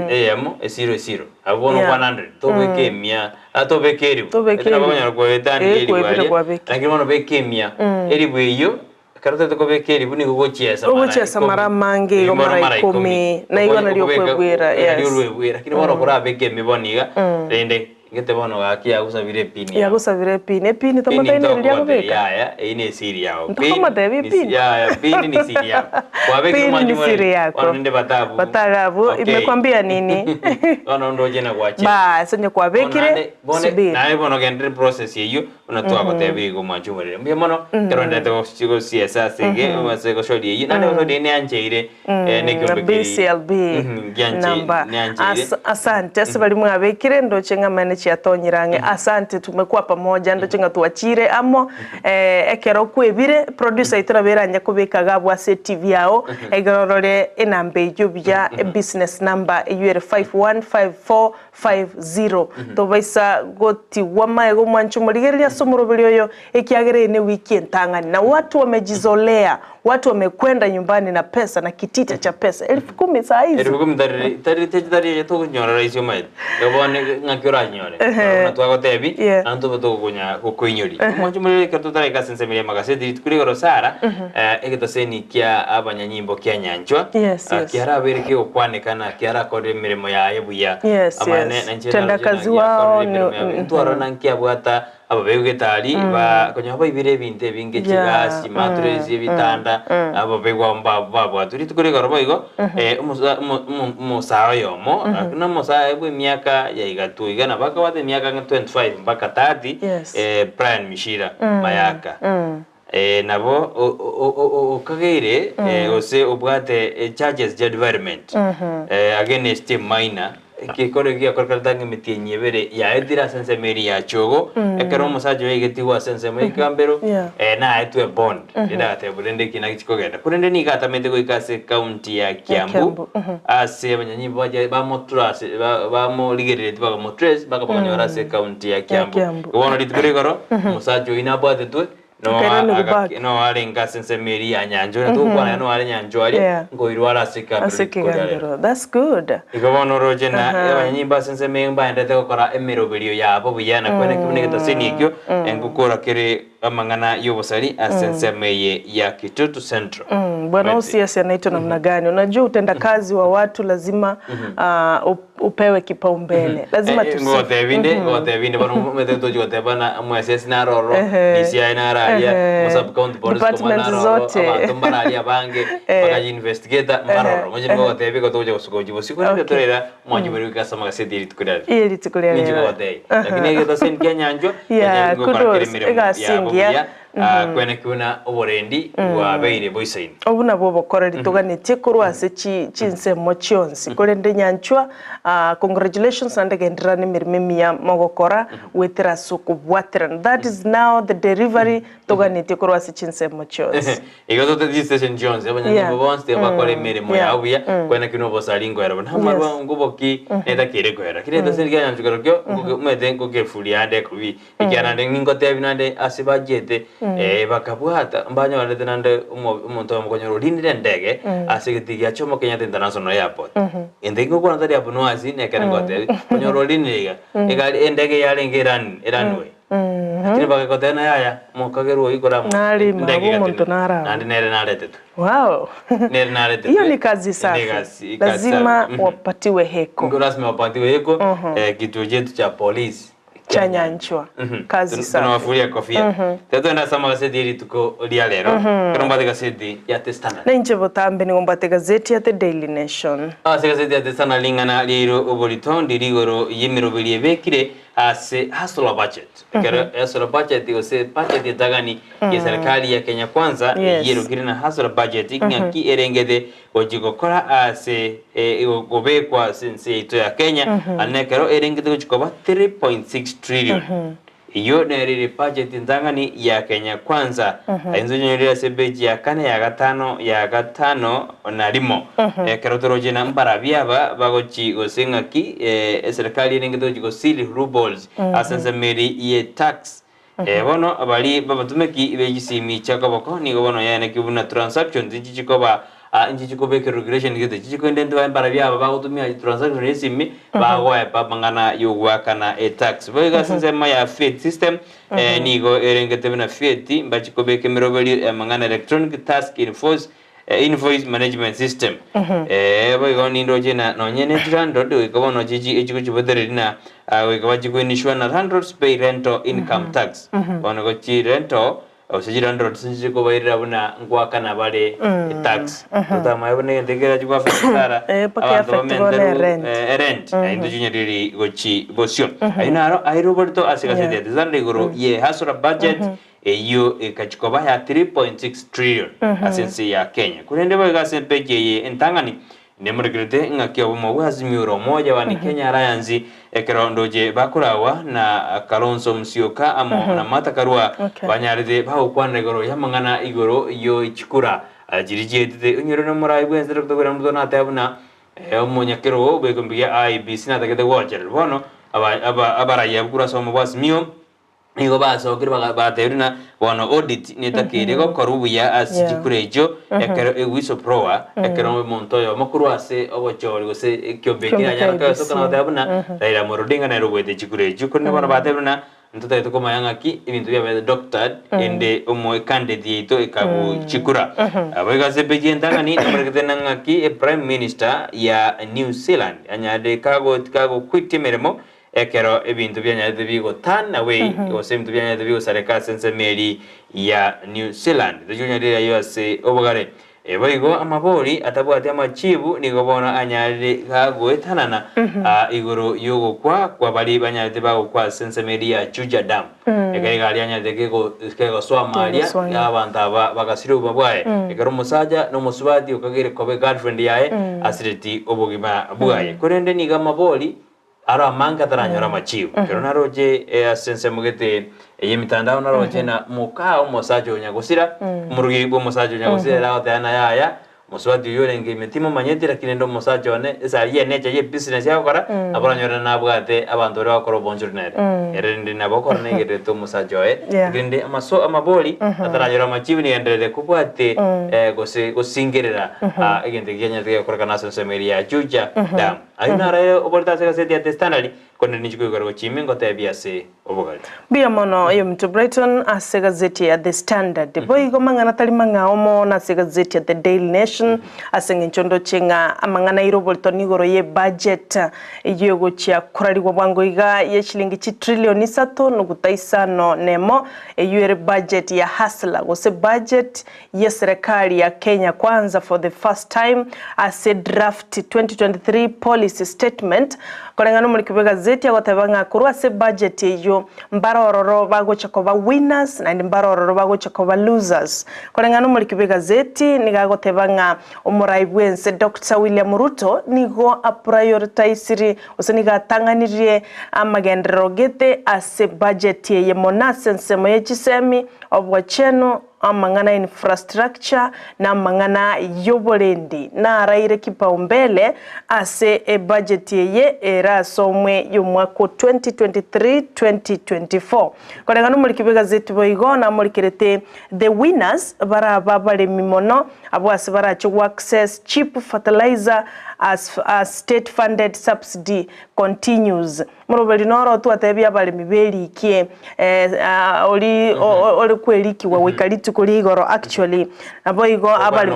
eyemo esiro esiro. Abwo bono Yeah. 100 tobeke emia atobeke eribu. Tobeke Ekero eribu. bakonyara koetania Eh, eribu kwebire aria. kwabeka. Lakini bono beka emia. Eribu eyio ekero otagete kobeka eribu nigo ogochiesa mara Ogochiesa ikomi. mara amange, igo Mara mara mara ikomi. ikomi. Na igo nario Okobeka- okwebwera, nario yes. orwebwera. Lakini bono korabeke emi bono iga, rende ngete bono gaki yagosabire epini yao. Yagosabire epini, epini Pini tomotaini riria ntokogotebi akobeka? yaya, eyio ne esiri yao. Ntokomotebia Pini ni- epini? Yaya, pini ni siri yao. Kwabekire Pini omwanchi ni more, siri yako. bono ninde batabu. Batagabu, Okay. imekwambia nini? Bono ndoche na gwachia. Bas, onye kwabekire, subiri. Naye bono ogenderere process eyio, buna twagotebire igo omwanchi omorere. Mbuya mono, ekero ndete gosiesa ase ege, ase goshoria eyio, naende goshoria eyio neancheire, eh, Na nekiombe keria. BCLB Mhm, gianchei- number. neancheire. As, asante ase baria mwabekire ndoche ng'a amene chiatonyire ang'e asante tumekuwa pamoja ndoche ng'a twachire amo eh, ekero kwebire producer aito nabo eranye kobeka iga abwo ase etv yao ekero orore enamba eyio buya ebusiness number eyio ere 515450 Tobaisa gotigwa amaega omwanche omorigereria ase omoroberi oyo, ekiagera eye newiki entang'ani, na watu wamejizolea, watu wamekwenda nyumbani na pesa na kitita cha pesa elfu kumi saa hizi. Elfu kumi tari tari tari tari tokonyora rahisi omanyete. Igo bono ng'aki oranyore. Buna twagotebi, Yeah. naende tobe togokonya gokoinyoria. Omwanche omorere ekero totaraika ase ensemo eria y'amagaseti, rituko rigoro Sarah, egetaseni kia abanyanyimbo kia Nyanchwa, Yes, yes. kiarabeire kegokwanekana kiarakorire emeremo yaye buya. Yes, Amane yes. nainche Tenda naroche kazi naki wao akorire ni- emeremo yaye. Ntwarora naki abwata. Ababe getari ba konya baibire ebinto ebinge chigasi, chimatress, ebitanda, ababe babwatwe rituko rigoro boigo omosae oyomo lakini omosae bwa emiaka ya igatwa iga nabo akabwate emiaka ang'e 25 mpaka 30 Brian Mishira Mayaka nabo okageire gose obwate charges chia defilement against a minor. Ekekoro ekio giakorekanete ang'e emetienyi ebere yaetire ase ensemo eria ya Chogo, ekero omosacha oye aigetigwe ase ensemo y'ekegambero, naetwe ebond, rende agatebwa rende eki naki chikogenda. Korende nigo atamete goika ase ekaunti ya Kiambu, ase abanyanyimbo bache bamotrase bamorigereretie bakamotrace mpaka bakanyora ase ekaunti ya Kiambu. Igo bono rituko rigoro, omosacha oyio nabwatetwe, Noa agake- noa arenge ase ensemo eria ya nyancha, onye togokwana aye noa are nyancha aria, Yeah. nkoirwa are ase ekegambero Ase rituko ria rero. ekegambero. That's good. Igo bono oroche na Aha. abanyanyimbo ase ensemo eye mbaendete gokora emeroberio yabo buya na kwene buna egetaseni ekio ngokora kere amang'ana y'obosari ase ensemo eye ya Kitutu Central. Bwana Omanyete? OCS anaitwa namna gani? Unajua utendakazi wa watu lazima upewe kipaumbele. Lazima Eh, tusi ngotebia inde ngotebia inde bono omanyete tochi goteba na omwesesi naro ororo DCI naro aria Ehe. omo sub county police command Departments naro ororo zote. abanto mbare aria abange mpaka ji investigator mbare ororo mochie nigogotebia igo togocha gosuka gochia bosio korende torera omwanchi bori goika ase amagaseti ye rituko ria rero. Ye rituko ria Ninche rero. ngogotebia lakini egetaseni kia nyanchwa Yeah, ngokora kere kudos. emeremo Egasi yabo engiya. buya Kwenekiwe na oborendi bwabeire boisaine. Obwo nabwo obokoreri toganetie korwa ase chinsemo chionsi. Korende nyanchwa, congratulations naende genderera nemeremo emiya mogokora goetera ase okobwaterana. That is now the delivery toganetie korwa ase chinsemo chionsi. Igo tote chistation chionsi, abanyanyimbo bonsi tiga bakore emeremo yabo buya, kwenekiwe na obosari nkoera bo. Namarwa ngoboki netakeire koera. Kera egestation kia nyanchwa kerokio, omanyete ngokefuria ande ekobi. Ekiagera naende ningotebia naende ase bachiete, eh, bakabwata, mbanyorete naende omo- omonto oyomo konyora orinire endege ase egetii gia Jomo Kenyatta International Airport. Gento ekio ngokwana tari abwo noasi, nekere ngotebia, konyora orinire iga, egari endege yarenge eran eranway. Lakini bagakotebia ng'a yaya, mokagerwa oyio kore amo, Narima, endege abwo omonto egatenena. naro abwo. Naende nere naretetwe. Wow. Nere naretetwe. Hiyo ni kazi Ni safi. egasi- egasi Lazima safi. Mhm. wapatiwe heko. Ngo lazima wapatiwe heko, eh, kituo chetu cha polisi. Cha nyanchwa. Kazi safi. Tunawafuria kofia. Tetwenda ase amagaseti rituko ria rero. Ekero mbwate egaseti ya The Standard. Na inche botambe nigo mbwate egazeti ya The Daily Nation. Ase egaseti ya The Standard ring'ana riairwe oborito ndiri igoro y'emeroberi ebekire ase Hustler Budget. Ekero Hustler Budget gose budget etagani ya serikali ya Kenya Kwanza eyierokire na Hustler Budget ng'aki erengete Gochia gokora ase gobekwa ase ense yaito ya Kenya, aria nekero erengete gochia koba 3.6 trillion. Eyio nere ere budget entang'ani ya Kenya Kwanza. Inse onyorire ase epeji ya kane ya gatano ya gatano na rimo. Ekero toroche na mbarabi aba bagochi gose ng'aki eserikali erengete gochia go seal loopholes ase ensemo eria ye tax. Bono baria b'abatomeki be chisimi chia koboko nigo bono yaenekigwe buna transactions inchi chikoba inchi chikobeka regulation gete chichikoenda intwe baye mbarabio aba bagotumia transaction ya esimi bagoepa amang'ana yogoakana etax. Boigo ase ensemo ya fiat system nigo erengete buna fiat mbachikobeka emeroberio ya amang'ana electronic task enforce Invoice management system. Boigo nindoche na nonye ne chilandlord goika bono chichi echikochibotereria na goika bachikoinishwa na landlords pay rental income tax. Bono igo chi rental gose chi landlords nchikobairera buna ngoakana bare tax. Totamanye buna egento ekio kerachi goaffect sana Mpaka abanto eaffect bono bamenteru erent. erent naintwe chinyariri gochi bosio. Ayio naro aire oborito ase egaseti ya The Standard igoro ye hustler budget Eyio ekachia koba ya 3.6 trillion ase ense ya Kenya. Korende boigo ase epeji eye entang'ani nemorekerete ng'aki obomo bwa Azimio la Umoja One Kenya Alliance ekero ndoche bakoragwa na Kalonzo Musyoka amo na Martha Karua banyarete bagokwanera igoro y'amang'ana igoro yochikura chiria chietete onyore nomorai bwense Dr. William Ruto nateba buna omonyakerogo bw'ekeombe gia IEBC natagete gochererwa bono abaraiya korwa ase obomo bwa Azimio Nigo basokire bagatebiwa ng'a bono audit netakeire gokorwa buya ase chikura echio ekero e whistleblower ekero omonto oyomo korwa ase obochori gose ekiombe ekio Ekiombe nanyare kia koesoka na IEBC. goteba buna Raila Amolo Odinga nere oboete chikura echio korende bono batebire buna ntotagete komanya ng'aki ebinto biabete doctored ende omo candidate yaito ekabu chikura. Boigo ase epeji entang'ani namoregete na ng'aki e prime minister ya New Zealand anyarire kago kagoquitia emeremo. Ekero ebinto bianyarete bigo turn away gose ebinto bianyarete bigosareka ase ensemo eri ya New Zealand. Tochi konyarire ayio ase obogare. Boigo amabori atabwati amachibu nigo bono anyarire gagoetanana igoro y'ogokwa kwa baria banyarete bagokwa ase ensemo eri ya Juja Dam. Ekero egari yanyarete kegosoa aria abanto aba bagasiria obogima bwaye. Ekero omosacha na omosubati okageire koba egirlfriend yaye asireti obogima bwaye. Korende nigo amabori Aro amange ataranyore amachibu. Ekero naroche ase ensemo gete y'emitandao naroche na moka omosacha oyo nyagosira, omorugi bw'omosacha oyo nyagosira ere agoteba ng'a yaya, omosubati oyio orenge ime timomanyeti lakini rende omosacha one ase aria enature ye business agokora, nabo oranyore nabwate abanto baria bagokora obonchori nere. Ere rende nabo okora negererete omosacha oye, Yeah. lakini rende amaso amabori ataranyore amachibu nigenderere kobwate gose gosingerera egento ekio kianyarete gegokorekana ase ensemo eria ya Juja Dam. Ayio naro aye oborete ase egaseti ya The Standard, korende ninche koigora gochia ime ngotebie ase obogari. Mbuya mono oyominto Brighton ase egazeti ya The Standard. Boigo mang'ana tari mang'ao mono ase egazeti ya The Daily Nation ase eng'encho ndoche ng'a amang'ana aire oborito nigoro ye budget eyio egochia korarigwa bwango iga ye chilingi chitrillion isato nuguta isano nemo eyio ere budget ya hustler gose budget ye serekari ya Kenya Kwanza for the first time ase draft 2023 policy statement koreng'ana omoriki bw'egazeti agoteba ng'a korwa ase budget eyio mbare ororo bagocha koba winners naende mbare ororo bagocha koba losers. Koreng'ana omoriki bw'egazeti nigo agoteba ng'a omorai bw'ense Doctor William Ruto nigo aprioritaisiri gose nigo atang'anirie amagenderero gete ase budget eye mono ase ensemo ye chisemi, obochenu, Amang'ana infrastructure na amang'ana y'oborendi naraire kipaumbele ase ebudget eye erasomwe y'omwaka o 2023-2024. Koreng'ana omoriki bw'egazeti boigo namorikerete the winners baraba abaremi mono abwo ase barache go access cheap fertilizer as as state funded subsidy continues. Moroberi noro twatebia abaremi berikie ori ore kwerikigwa goika rituko ria igoro actually naboigo abare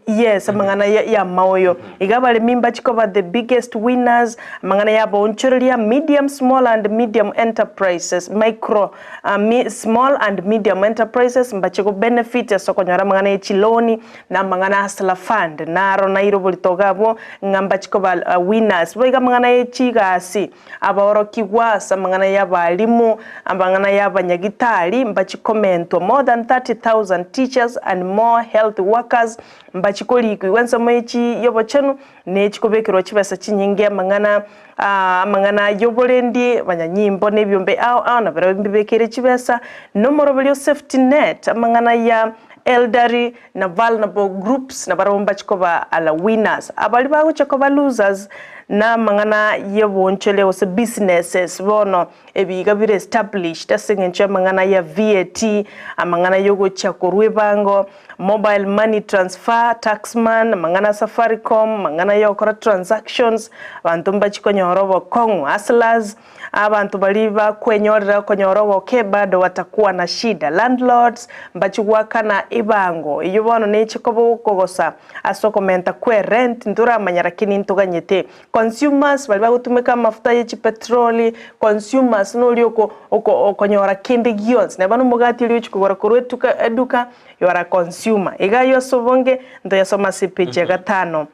yes amang'ana ya amaoyo iga abaremi mbachi koba the biggest winners amang'ana ya abaonchoreria medium small and medium enterprises micro small and medium enterprises mbache go benefit ase okonyora amang'ana ye chiloni na amang'ana Hustler Fund naro naire oborito iga abwo ng'a mbachi koba winners. Boigo amang'ana ye chigasi, abaorokigwa ase amang'ana y'abalimu, amang'ana y'abanyagitari mbachi komentwa more than 30,000 teachers and more health workers mbachi korikwa. Igo ensemo ye chi y'obochenu nechi kobekerwa chibesa chinyinge amang'ana amang'ana y'oborendi, abanyanyimbo na ebiombe ao ao nabirobio mbibekeire chibesa, na omoroberio safety net, amang'ana ya Elderly na vulnerable groups nabarabwo mbache koba ala winners. Abaria bagochia koba losers namang'ana y'obonchoria gose businesses bono ebiiga bire established ase eng'encho y'amang'ana ya VAT, amang'ana y'ogochia korwa ebango, mobile money transfer, taxman, amang'ana a Safaricom, amang'ana y'ogokora transactions, abanto mbachi konyora obokong'u, hustlers. Abanto baria bakwenyorera okonyora ogoke bado watakuwa na shida. Landlords mbachi goakana ebango eyio bono neche koba okogosa ase okomenta kwe rent ntoramanya lakini ntoganyete. Consumers baria bagotumeka amafuta ye chipetroli, consumers noria oko oko okonyora kende gionsi neba nomogati oria ochi kogora korwa etuka eduka you are a consumer. Iga aywo ase obonge ntoyasome ase epage ya gatano.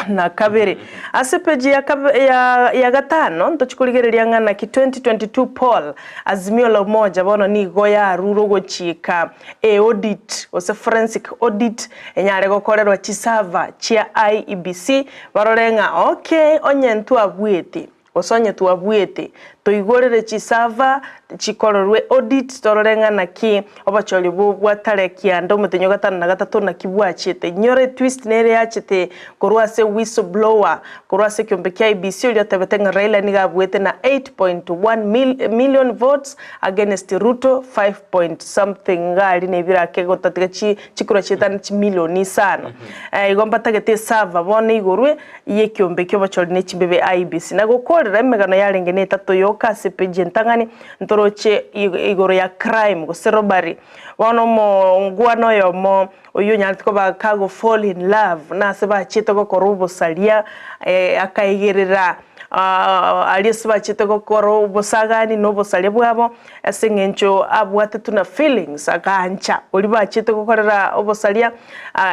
na kabere. Ase epeji ya kabe ya ya gatano ntochi korigereria ng'a naki 2022 poll Azimio la Umoja bono nigo yarure ogochika e audit gose forensic audit enyare gokorerwa chiserver chia IEBC barore ng'a okay onye ntwabuete Gose onye twabuete, toigorere chisava chikorerwe audit torore ng'a naki obochori obo bwa tarehe kianda omotenyi o gatano na gatato naki bwachete. Inyora etwist nere yachete korwa ase whistle blower korwa ase ekiombe kia IEBC oria otebete ng'a Raila nigo abuete na 8.1 million votes against Ruto 5 point something iga aria nebirake gotatiga chikura chietane chimilioni isano. Igo mbatagete esava bono igorwe y'ekiombe ki'obochori ne chimbebe IEBC, na gokoorera emegano yarenge netato yoka ase epeji entang'ani, ntoroche igoro ya crime gose robbery. Bono omongwana oyomo oyio onyarete koba kago fall in love nase bachiete gokora obosaria, akaigerera. Aria ase bachete gokora obosagani na obosaria bwabo, ase eng'encho abwatetwe na feelings, agancha oria bachete gokorera obosaria,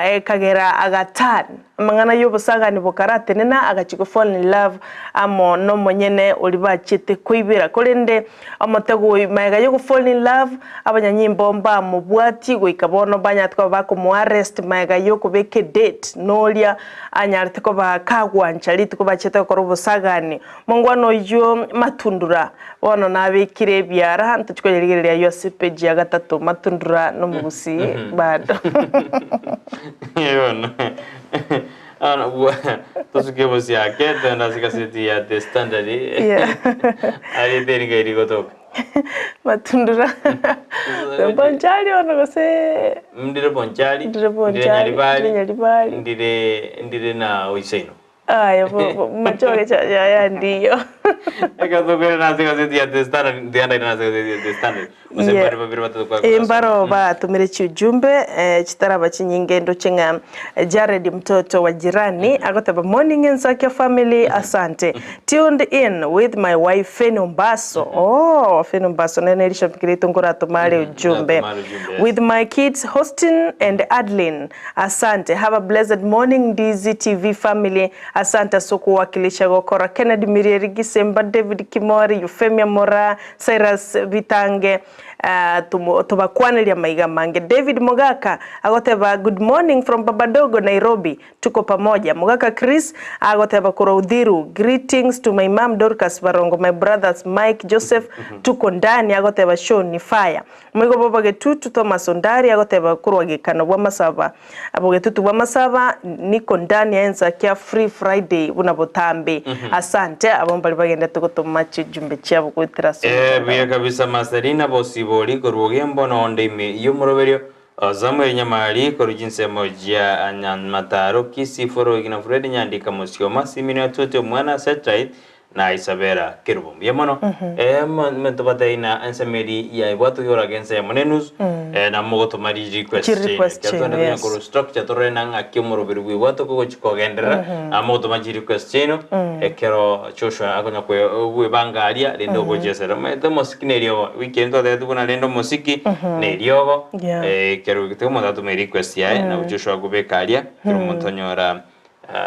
ekagera aga turn amang'ana ya obosagani bokaratenena agachia go fall in love amo nomonyene oria bachete koibera. Korende omotego oyo magega ya go fall in love, abanyanyimbo mbamobwatie goika bono banyarete koba bakomo arrest magega ya okobeka edate noria anyarete koba kagwancha rituko bachete gokora obosagani. Mongwana oyio Matundura bono nabekire ebiara, ntochi koyerigereria ayio ase page ya gatato. Matundura nomogusii bado. Bono bono bwa tosuke bosiake togende ase egaseti ya The Standard Yeah. ariete eri ngai rigotoka. Matundura Bonchari bono gose Ndire Bonchari, Ndire ndire Bonchari, Nyaribari, ndire Nyaribari. ndire ndire na Oisaino. Aya bo bo machoge cha yaya ndiyo. Eka tokore nase egazeti ya The Standard, ntiandaire nase egazeti ya The Standard. Gose Yeah. mbare babere batato kwa Eh, mbaro batumire chiujumbe eh, chitaraba chinyinge ndoche ng'a eh, Jared mtoto wa jirani agoteba morning Ensakia family asante tuned in with my wife Feni Ombaso oh Feni Ombaso nene erishabiki riaito nkoratoma are ujumbe Nkoratoma are ujumbe, yes. with my kids Hostin and Adeline Asante have a blessed morning Ndizi TV family asante ase okowakilisha gokora Kennedy Mirieri Gisemba David Kimori Euphemia Moraa Cyrus Bitange ah, tomo tobakwaneria maiga amange David Mogaka agoteba good morning from Babadogo Nairobi tuko pamoja Mogaka Chris agoteba korwa Uthiru greetings to my mum Dorcas Barongo my brothers Mike Joseph tuko ndani agoteba show ni fire Moigo boba getutu Thomas Ondari agoteba korwa gekano bw'amasaba bogetutu bw'amasaba niko ndani ya ensa kia free Friday buna botambe asante abo mbari bagendete gotoma chijumbe chiabo goetera ase Eh, omotandao. buya kabisa Marcelina Bosibori korwa Ogembo na onde ime y'omoroberio uh, Samuel Nyamari korwa chinsemo chia Nyamataro Kisii Foroigi na Fred Nyandika Mosioma Simino Atuete omwana Setright na Isabella Kerubo mbuya mono eh metobatei na ensemeri ya ibwatu yoraga ense ya monenus eh na mogotoma ri request Chi request chain chain, twende yes. konya structure torore na ng'aki omoroberi bwa ibwatu kogochi kogenderera na mogotoma chi request chain ekero Joshua akonya kwe bwebanga aria rende ogochesera omanyete omosiki na eriogo weekend twatebete buna rende omosiki na eriogo Yeah. eh ekero tiga omonto atome request yaye nabo Joshua akobeka aria kero omonto onyora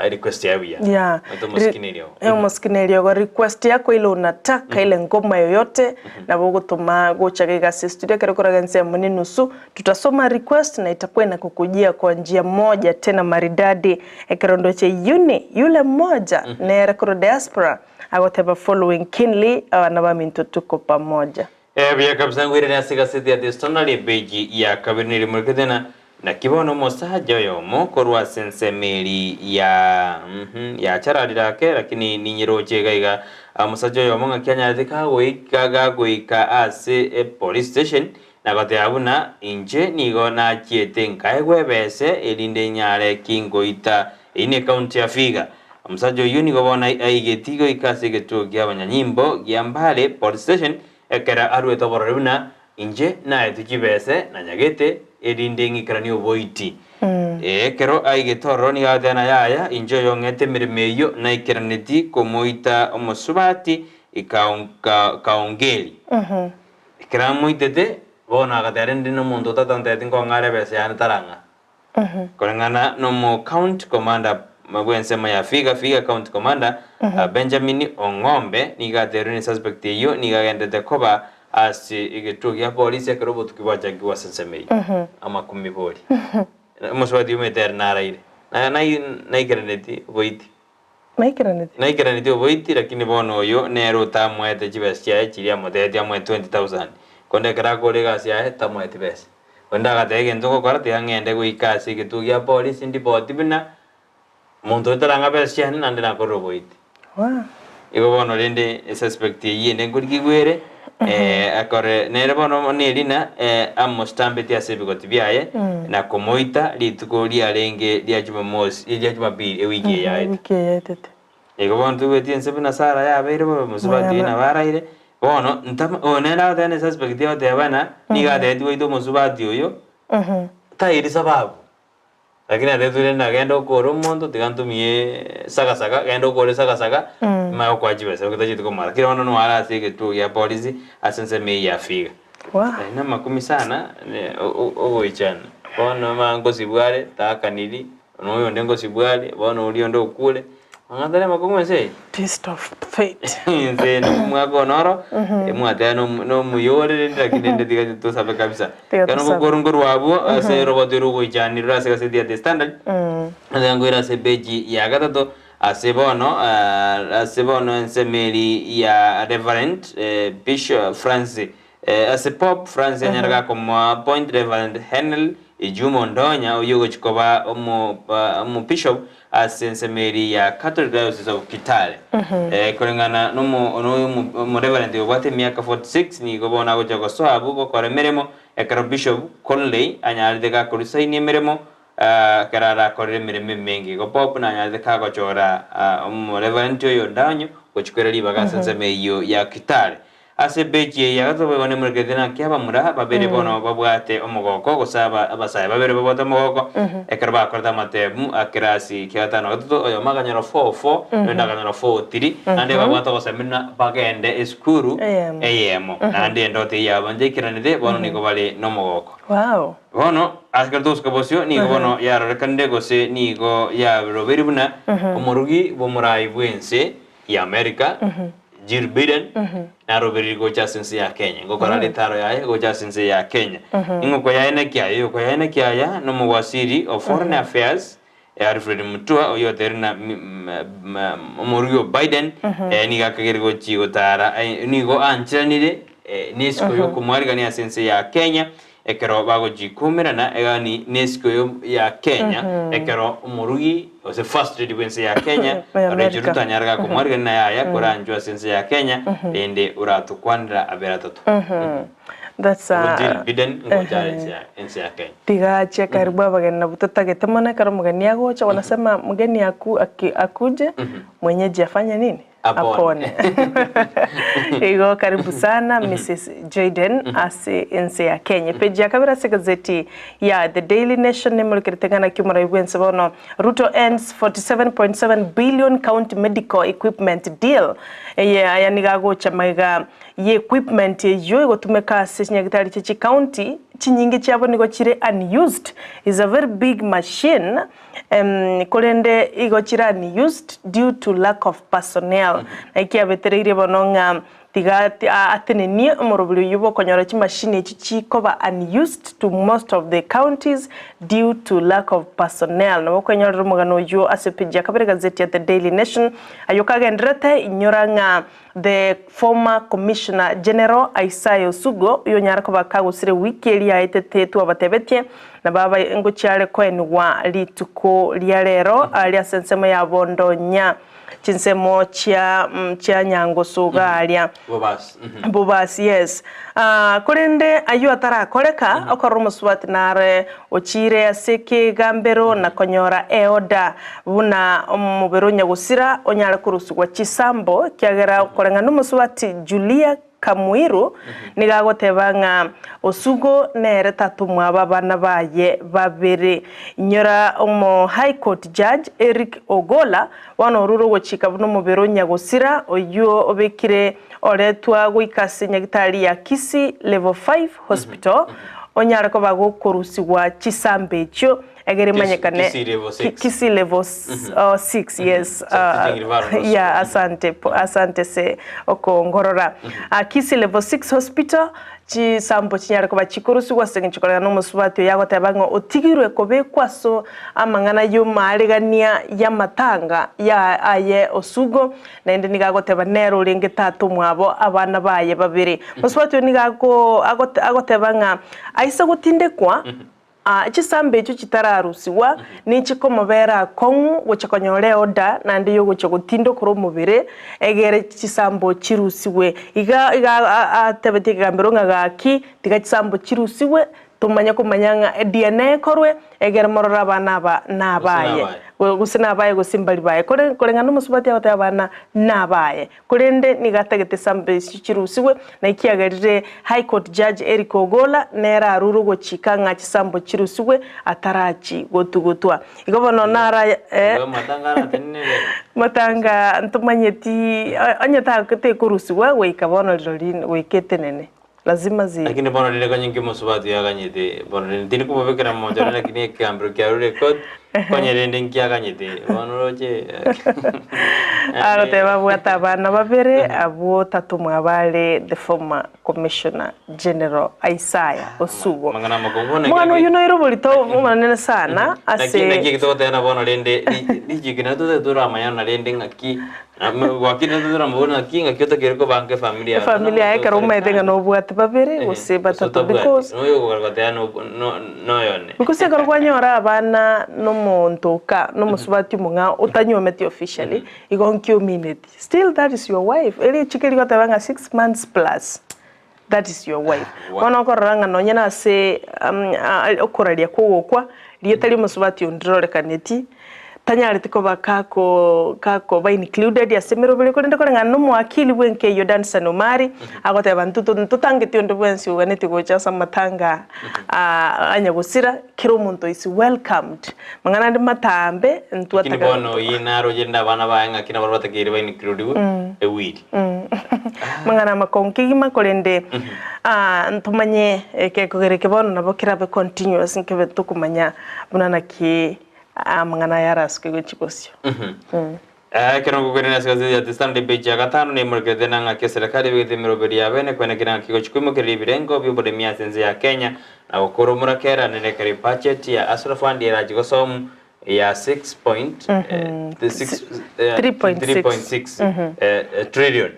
request yaye buya. Yeah. Omanyete omosiki na eriogo. Eh, omosiki na eriogo request yako ile unataka ile ngoma yoyote nabo ogotoma gocha iga ase studio ekero okoraga ensemo ne nusu tutasoma request na itakuwa inakukujia kwa njia moja tena maridadi ekero ndoche Yuni yule mmoja nere korwa diaspora agoteba following keenly abana baminto tuko pamoja. Eh, buya kabisa ngwirane ase egaseti ya The Standard epeji ya kabere na erimo riketena naki bono omosacha oyomo korwa ase ensemo eri ya mhm ya chararire ake lakini ninyeroche iga iga omosacha oyomo ng'aki anyarete kagoika gagoika ase epolice station na goteba buna inche nigo nachiete nkaegwa ebese erinde nyare kingoita eyio ne county ya Vihiga. Omosacha oyio nigo bono aigetie goika ase egetuo kia abanyanyimbo gia Mbale police station ekero aruete oborori buna Inche naetwe chibese na nyagete, erinde ng'ikeranie oboiti. Ee, ekero aigete ororo nigo agateba na yaya, inche oyong'ete emeremo eyio naikeraneti komoita omosubati Kaongeri. Ekero amoitete, bono agateba rende nomonto otatanteti nkong'are ebesa yane tarang'a. Koreng'ana nomo county commander bw'ensemo ya Vihiga, Vihiga County Commander, Benjamin Ong'ombe nigo atebirie ne suspect eyio nigo agenderete koba ase egetuo gia polisi ekero obotuki bwachakigwe ase ensemo eyio. Amakumi bori. Omosubati omanyete ere naraire. Naikeraneti oboiti. Naikeraneti? Naikeraneti oboiti, lakini bono oyo nere otamoete chibesa chiaye chiria amotebetie amoe 20,000. Korende ekero akore egasi yaye tamoeti besa. Korende agateba egento ngokora tiga ng'ende goika ase egetuo gia polisi ndipoti buna monto oyo tarang'a besa chiane naende nakorire oboiti. Wow. Igo bono rende esuspect eyio ende nkorigigwa ere akore nere bono nerina amostambetie ase ebigoti biaye na komoita rituko riarenge ria Jumamosi ria Jumapili ewiki eye yaetete. Ewiki eye yaetete. Igo bono toigweti ense buna Sara yabeire bobe mosubati oyio nabo araire bono ntama oyo nere agoteba ne suspect agoteba ng'a nigo atebetie goita omosubati oyo tairi sababu. Lakini atetwire nagenda okore omonto tiga ntumie sagasaga, genda okore sagasaga, manye gokoa chibesa otachieti komoa. Lakini bono noare ase egetuo gia polisi ase ensemo eyio ya Vihiga. Wow. Ayio namakumi sana ogoichana. Bono omanye ngosibwa are, taakaniri, na oyonde ngosibwa are, bono oria onde okure, Mang'ana tari amakong'u ense eye? Twist of fate. Ense eye omwaka one oro, mwateba nomuya ore rende lakini rende tiga tosabe kabisa. Tiga Ekero tosabe. ngokorwa nkorwa abwo ase roboti oro ogoichanire ase egaseti ya The Standard, nigo nkoira ase epeji ya gatato ase bono ase bono ensemo eria ya Reverend Bishop Francis Ase Pope Francis anyare gakomoa appoint Reverend Henry Juma Ondonya oyio ogochia koba omo bishop ase ensemo eria ya Catholic Diocese of Kitale. Koreng'ana noyo omoreverend obwate emiaka 46 nigo bono agochia gosoa abwo gokora emeremo ekero Bishop Conley anyarete gakoresign emeremo ekero arakorire emeremo emenge. Igo Pope nanyarete kagochora omoreverend oyo Ondanyo gochia koira ribaga ase ensemo eyio ya Kitale. Ase epeji eye agatobegwa nemorekerete naki abamura babere bono babwate omogoko, gose abasae babere babwate omogoko, ekero bakorete amatemu a kerasi kia gatano na gatato, oyomo akanyora 4-4, oyonde akanyora 4-3, naende babwate ogosemia buna bagende esukuru Eyemo. eyemo. Naende endoto eyio yabo nchaikeranete, bono nigo bare nomogoko. Wow. Bono ase ekero togosuka bosio, nigo bono yarorekanire gose nigo yarobeire buna omorugi bw'omorai bw'ense ya America, Jill Biden, narobereiri gocha ase ense ya Kenya. Ngokora ritaro yaye gocha ase ense ya Kenya. Ing'oko yaye naki aya? Eyoko yaye naki aya? Nomowaziri of Foreign Affairs, Alfred Mutua, oyio otebirie ng'a omorugi o Biden nigo akagere gochi gotara, nigo ancheranire nesiko yokomwarigania ase ense ya Kenya, Ekero bagochikumerana, egani nesiko ya Kenya, ekero omorugi gose first lady bw'ense ya Kenya, Rachel Ruto anyare gakomwarigania na yaya koranchwe ase ense ya Kenya, rende oratokwanera abere atato. That's Igo Jill a Biden ngocha are ense ya ense ya Kenya. Tiga achie karibu abageni nabwo totagete mono ekero omogeni agocha wanasema mgeni aku aki akuje mwenyeji afanye nini? Apone. Igo karibu sana Mrs Jayden ase ense ya Kenya. Page ya kabere ase egazeti ya The Daily Nation nemorekerete ng'a naki omorai bwense bono Ruto ends 47.7 billion county medical equipment deal. Eye aya nigo agocha magega ye equipment eyio egotumeka ase chinyagitari chie chicounty chinyinge chiabo nigo chire unused is a very big machine Korende igo chire unused due to lack of personnel. Naki kiabetereirie bono ng'a tiga atenenie omoroberi oyio bw'okonyora chimashini echi chikoba unused to most of the counties due to lack of personnel. Nabo okwenyorera omogano oyio ase page ya kabere gazeti ya The Daily Nation. Ayio kagendererete inyora ng'a The former Commissioner General Isaiah Osugo oyonyare koba kagosire wiki eria yaetete twabatebetie nabo aba ngochiare koenigwa rituko ria rero aria ase ensemo ya Bondonya chinsemo chia chia Nyangoso iga aria Bobasi. Bobasi yes. Korende ayio atarakoreka okorora omosubati nare Ochiire ase ekegambero na konyora eoda buna omobere o nyagosira onyare korusigwa chisambo, ekiagera okoreng'ana nomosubati Julia Kamuiru nigo agoteba ng'a Osugo nere tata omwabo abana baye babere. Inyora omo High Court Judge Eric Ogola bono orure ogochika buna omobere o nyagosira oyio obekire oretwa goika ase nyagitari ya Kisii Level 5 Hospital onyare koba gokorusigwa chisambe echio egere imanyekane Kisii level 6. Kisii level 6 yes yeah asante asante se okongorora Kisii level 6 hospital chisambo chinyare koba chikorusigwa ase eng'encho koreng'ana nomosubati oyo agoteba ng'a otigirwe kobekwa aso amang'ana y'omaaregania y'amatanga ya aye osugo Naende nigo agoteba nere orenge tata omwabo abana baye babere. Mosubati oyo nigo ago agote agoteba ng'a aise gotindekwa, chisambe echio chitararusigwa, ninche komobera akong'u gocha konyora eorder naende yogocha gotindokora omobere, egere chisambo chirusigwe. Iga iga atebetie ekegambero ng'a gaki, tiga chisambo chirusigwe, tomanye komanya ng'a DNA ekorwe, egere morore abana aba Gose nabaye. nabaye. Gose nabaye gose mbari baye. Kore koreng'ana nomosubati agoteba abana nabaye. Korende nigo atagete esambe echio chirusigwe, na ekiagerire High Court Judge Eric Ogolla nere arure ogochika ng'a chisambo chirusigwe atarachi gotugutwa. Igo bono nara eh Igo matanga aratenene rero. Matanga ntomanyeti onye tekorusigwa goika bono rirorio goika etenene. Lazima zi. Lakini bono rire konye nki omosubati oyo aganyete bono rende tindi komobekera mochore lakini ekegambero kiarure court konye rende nki aganyete bono oroche Agoteba abwate abana babere abwo tata omwabo are the former commissioner general Isaiah Osugo. Amang'ana amakong'u bono Omwana oyio noire oborito omonene sana Naki ase naki eki togoteba bono rende richiko nario totagete toramanyana rende ng'aki Efamiri yaye ekero omaete ng'a nobwate babere gose batato because because ekero kwanyora abana na omonto oka na omosubati omong'ao otanyuometi officially igo nki omineti still that is your wife erichiko rigoteba ng'a 6 months plus that is your wife. Bono okorora ng'a nonye na ase okoraria kwa ogokwa rieta ria omosubati oyo ndirorekaneti, tanyareti koba kako kakoba included ase emeroberi korende koreng'ana na omoakili bw'enka eyio Danson Omari, agoteba ntoto ntotangeti onde bwensi oganeti gocha ase amatanga anya gosira, kera omonto is welcomed. Mang'ana ande matambe Lakini ntwataka bono oyio naroche rende abana baye ng'aki nabo batakeire ba includiwe ewiri. Mang'ana amakong'u kegima korende ntomanye ekegokera eke bono nabo kerabe continuous nkebe tokomanya buna naki amang'ana aya arasuke gochia bosio. Ekero ngokorera ase egazeti ya The Standard page ya gatano neimorekerete na ng'aki eserekari ebegete emeroberi ya bene kwenekera ng'aki gochia koimokereria ebirengo bi'oboremi ase ense ya Kenya na gokora omorakera nerekeri budget ya Hustler Fund erachie gosomu ya 6 point 3.6 trillion.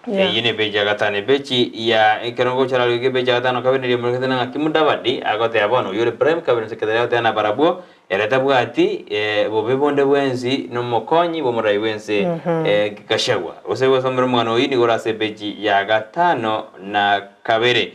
Eyio ne page ya gatano. Epeji ya ekero ngochora aria epeji ya gatano kabere nigo emorekete ng'a Mudavadi agoteba bono oyio ore Prime Cabinet Secretary agoteba nabarabwo ere tabwati bobe bonde bwensi nomokonyi bw'omorai bwense Gachagua. Gose gosomera omogano oyio nigo ore ase epeji ya gatano na kabere.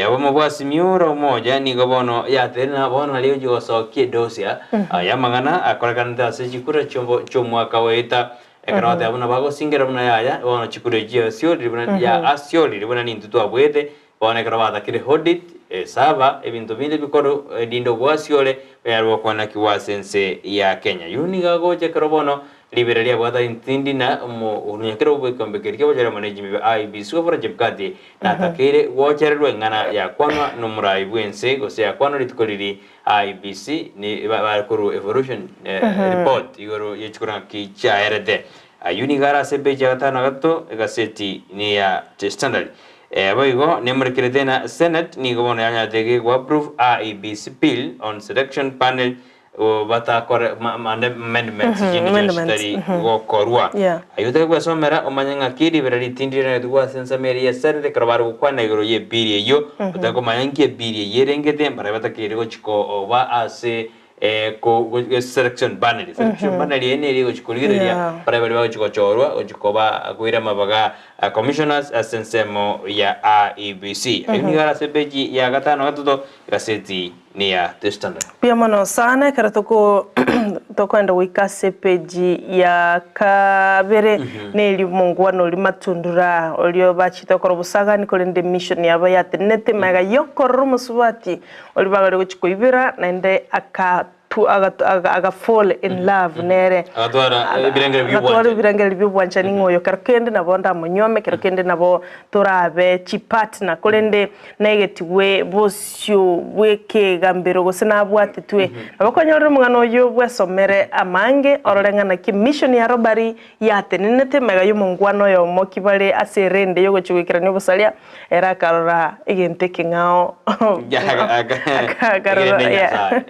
Obomo bwa Simioro omoja nigo bono yateire na bono aria ochia gosokia edosia y'amang'ana akorekanete ase chikura chi'omwaka oeta. Ekero bateba buna bagosingera buna yaya, bono chikura echio chiasiorire buna ya asiorire buna nintwe twabwete, bono ekero batakire audit, esaba, ebinto binde bikoru erinde obwasiore onyare gokwana ki ase ense ya Kenya. Oyio nigo agocha ekero bono ribera riabwate intindi na omo onya kera oboikombe keria ki'obochore amo ne chimbibe IEBC Wafula Chebukati natakeire gochererwa eng'ana yakwanwa nomorai bw'ense gose yakwanwa rituko riri IEBC ni bare korwa evolution report igoro ye chikura ng'aki chiaerete. Ayio nigo are ase epeji ya gatano na gatato egaseti neya The Standard. Boigo nemorekerete na Senate nigo bono yanyarete go approve IEBC bill on selection panel batakore amendments chinde chionsi chitari gokorwa. Ayio otari gwesomera omanye ng'aki ribera ritindi rianetigwe ase ensemo eria ye Senate ekero bare gokwana igoro ye bill eyio, otari komanya nki ebill eyio erengete mbaria batakeire gochi koba ase selection panel. Selection panel eye neri egochi korigereria baria baria bagochi gochorwa gochi koba koira amabaga commissioners ase ensemo ya IEBC. Ayio nigo are ase epeji ya gatano gatato egaseti neya The Standard. Mbuya mono sana ekero toko tokoenda goika ase epeji ya kabere neri omongwana oria Matundura oria bachete gokora obosagani korende emission yabo yatenenete magega yokorora omosubati oria bagare gochia koibera naende aka aga fall in love nere Agatwara ebirengererio agatwara bi'obwanchani. ebirengererio bi'obwanchani ng'a oyo kero kende nabo ndamonyuome kero kende nabo torabe chipartner korende negetigwe bosio bw'ekegambero gose nabwatetwe. Nabo kwanyorire omong'ana oyio bwesomere amange orore ng'a naki mission ya robbery yatenenete magega y'omongwana oyomo ki bare ase erende y'ogochia goikerania obosaria ere akarora egento ekeng'ao akarora Egende Nyasae.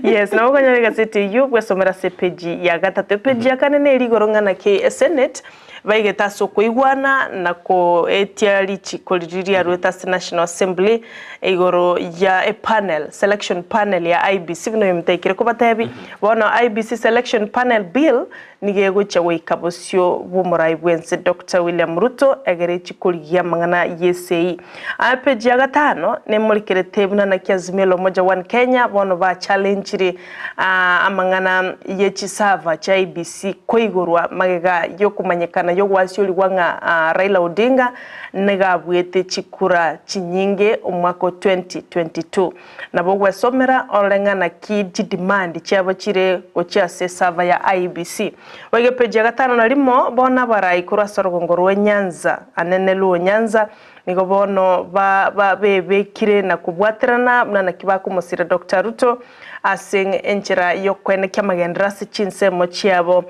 yes nabo okonyora egaseti eyio bwesomera ase epeji ya gatato. Epeji ya kane neri igoro ng'a naki esenate baigete ase okoigwana na koetia richiko riria riaruete ase National Assembly igoro ya epanel, selection panel ya IEBC buna oyominto aikire kobatebi. Bono IEBC selection panel bill. Nigo egochia goika bosio bw'omorai bw'ense Doctor William Ruto egere echi korigia amang'ana y'esegi. Aa page ya gatano nemorikerete buna naki Azimio la Umoja One Kenya bono ba challengire amang'ana ye chisava chia IEBC koigorwa magega yokomanyekana yogoasiorigwa ng'a Raila Odinga nigo abuete chikura chinyinge omwaka o 2022. Nabo ogwesomera orore ng'a naki chidemand chiabo chire gochia ase eserver ya IEBC. Boigo epeji ya gatano na rimo, bono abarai korwa ase orogongo rwa Nyanza, anene Luo Nyanza, nigo bono ba ba bebekire na kobwaterana buna naki bakomosira Doctor Ruto ase enchera y'okoenekia amagenderero ase chinsemo chiabo.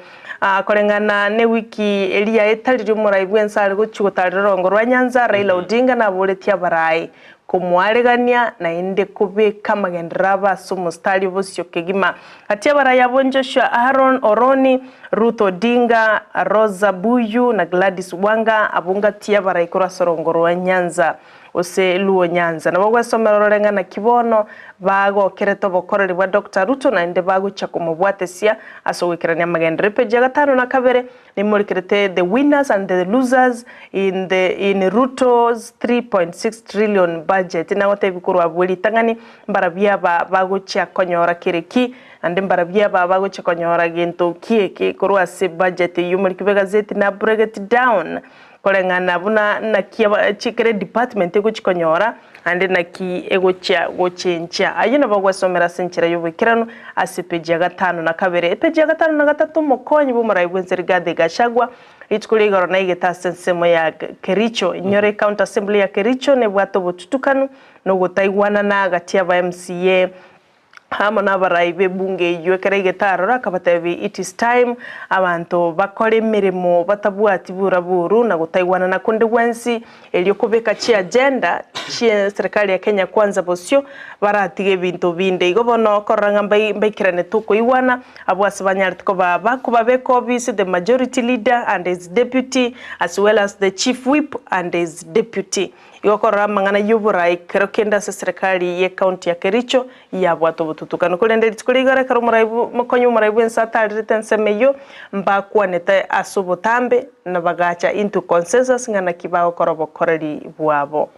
Koreng'ana newiki eria etaririe omorai bw'ense are gochia gotarera orogongo rwa Nyanza, Raila Odinga naboretie abarai komoaregania, naende kobeka amagenderero abo ase omositari obosio kegima. Gati y'abarai abwo Joshua Aaron Oroni, Ruth Odinga, Rosa Buyu na Gladys Wanga, abwo ngati y'abarai korwa ase orongo rwa Nyanza gose Luo Nyanza. Nabo gwesomera orore ng'a naki bono bagokerete obokoreri bwa Doctor Ruto naende bagochia komobwatesia ase ogoikerania amagenderero. Epeji ya gatano na kabere Nimorikerete the winners and the losers in the in Ruto's 3.6 trillion budget nagotebi korwa abwo ritang'ani mbarabwo aba bagochia konyora kere ki naende mbarabwo aba bagochia konyora gento ki eke korwa ase budget eyio omoriki bw'egazeti na break it down Koreng'ana buna naki kera edepartment egochia konyora, naende naki egochia gochenchia. Ayio nabo ogwesomera ase enchera y'oboikeranu ase epeji ya gatano na kabere. Epeji ya gatano na gatato Omokonyi bw'omorai bw'ense Rigathi Gachagua rituko ria igoro naigete ase ensemo ya Kericho. Inyora ecounty assembly ya Kericho nebwate obotutukanu na ogotaigwanana gati y'aba MCA Amo nabarai b'ebunge eyio ekero aigete aroro akabatebia, It is time abanto bakore emeremo batabwati buraburu na gotaigwanana konde gwensi, erio kobeka chiagenda chie serikali ya Kenya Kwanza bosio baratige ebinto binde. Igo bono korora ng'a mbai mbaikerane tokoigwana, abwo ase banyarete koba bakobabeka obisi the majority leader and his deputy as well as the chief whip and his deputy. Igo korora amang'ana y'oboraai kero kende ase eserekari y'ecounty ya Kericho yabwate obotutukanu. Korende rituko ria igoro ekero omorai mokonyi bw'omorai bw'ense atarerete ensemo eyio, mbakwanete ase obotambe na bagacha into consensus ng'a naki bagokora obokoreri bwabo.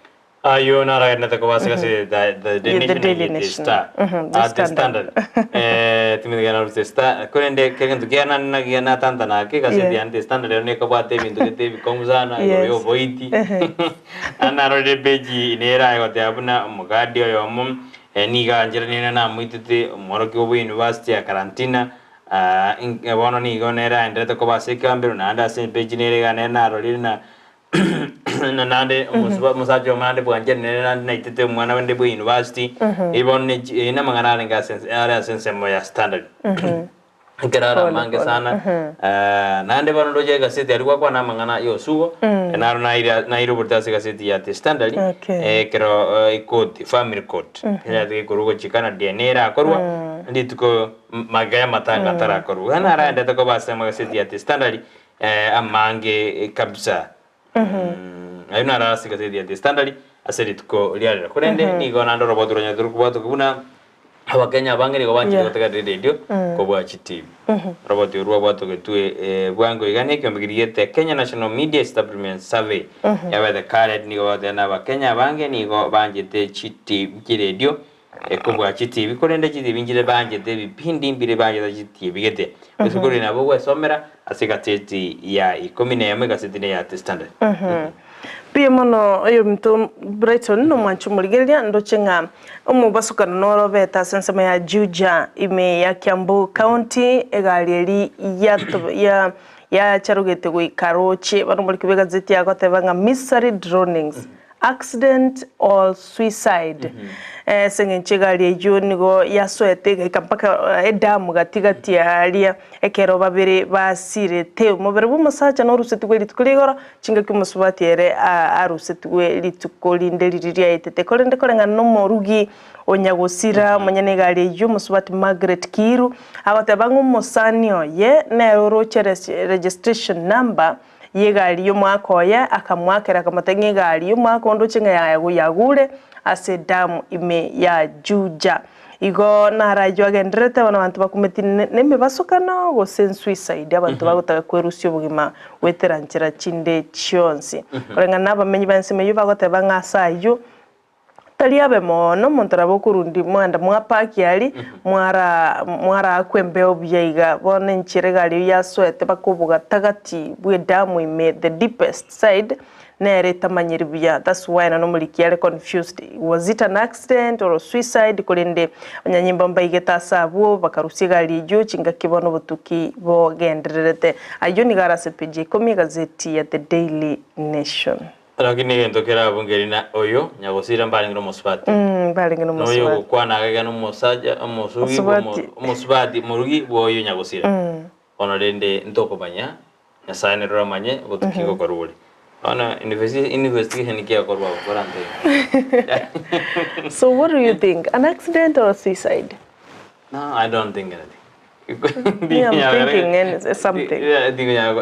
Ayio naragenderete koba ase egazeti ya The The Nation Daily and The Nation. Star. Mhm, The Ah, The Standard. Standard. Eh, timanyeti gana The Star. Korende kera egento kiane naende naki natanta nake egazeti Yeah. yane The Standard ero nekobwate ebinto gete ebikong'u sana igoro Yes. ya oboiti. Naende narorire epage nere aye goteba buna omogadi oyomo eh, nigo ancheranire namoitete omworokigwa bwa university ya Karantina ah, bono nigo nere aenderete koba ase ekegambero naende ase epage nere iga nere narorire na na naende omosuba omosacha omo naende bwanchani nere naende naitete omwana onde bwa university, ebi bono ne chi eye namang'ana arenge ase ense are ase ensemo ya standard. Ekero are Pole, amange pole. sana naende bono ndoche egaseti aria gwakwana amang'ana ya osugo naro naira naira oborito ase egaseti ya The Standard Okay. ekero ekoti family court enyarete gekorwa gochika na DNA erakorwa rituko magega ya amatanga atarakorwa. Yaani naraendete koba ase amagaseti ya The Standard amange kabisa. Ayio naro ase egaseti ya The Standard ase rituko ria rero. Korende nigo naende oroboto ronyarete rokobwatoka buna Abakenya abange nigo banchete Yeah. gotegerera eredio kobua chitibi. Roboti orwo rwabwatogetwe eh, bwango iga na ekiombe keria gete Kenya National Media Establishment Survey yabete kare nigo bagoteba na Abakenya abange nigo banchete chiti chiredio kobua chitibi korende chitibi nchire banchete ebipindi mbire banchete chitibi gete. Rituko riria nabo ogwesomera ase egaseti ya ikomi na eyemo egaseti ne ya The Standard. Mbuya mono oyominto Brighton nomwancha omorigereria ndoche ng'a omobasukano noro obete ase ensemo ya Juja ime ya Kiambu County egari eri ya yacharogete goika roche bono omoriki bw'egazeti agoteba ng'a misery drownings accident or suicide ase eng'encho egari eyio nigo yasoete egaika mpaka edamu gati gati aria ekero babere basirete omobere bw'omosacha norusetigwe rituko ria igoro Chingaki omosubati ere arusetigwe rituko rinde riria riaetete. Korende koreng'ana nomorugi o nyagosira, omonyene egari eyio, omosubati Margaret Kiiru, agoteba ng'a omosani oye nere oroche registration number y'egari y'omwaka oye, akamoakera akamotebia ng'a egari y'omwaka onde oche ng'a yagure ase edamu ime ya Juja. Igo naro ayio agendererete bono abanto bakumeti nemebasokano gose nsuicide abanto bagotaka kwerusia obogima goetera nchera chinde chionsi. Koreng'ana nabamenyi ba ensemo eyio bagoteba ng'a ase ayio tari abe mono omonto nabo okorundi mwagenda mwapaki aria mwara mwaraakwa embeo buya iga bono enchera egari eyio yasoete mpaka obogatagati bwa edamu ime the deepest side nere etamanyiri buya that's why nonya omoriki are confused was it an accident or suicide korende abanyanyimbo mbaigete ase abwo bakarusia egari eyio chingaki bono obotuki bogendererete. Ayio nigo are ase page ya ikomi egazeti ya The Daily Nation. Lakini egento kerabunge na oyo nyagosira mbarenge nomosubati. Mbarenge Noyo nomosubati. ogokwana agega nomosacha omosugi bw'omo- Mosubati. omosubati morugi bw'oyo nyagosira. Bono rende ntokomanya, Nyasae nere oramanye obotuki gokorwa bore. Bono investi investigation ki egokorwa abwo korantebie? So what do you think? An accident or a suicide? No, I don't think anything. Me, I'm thinking any- something.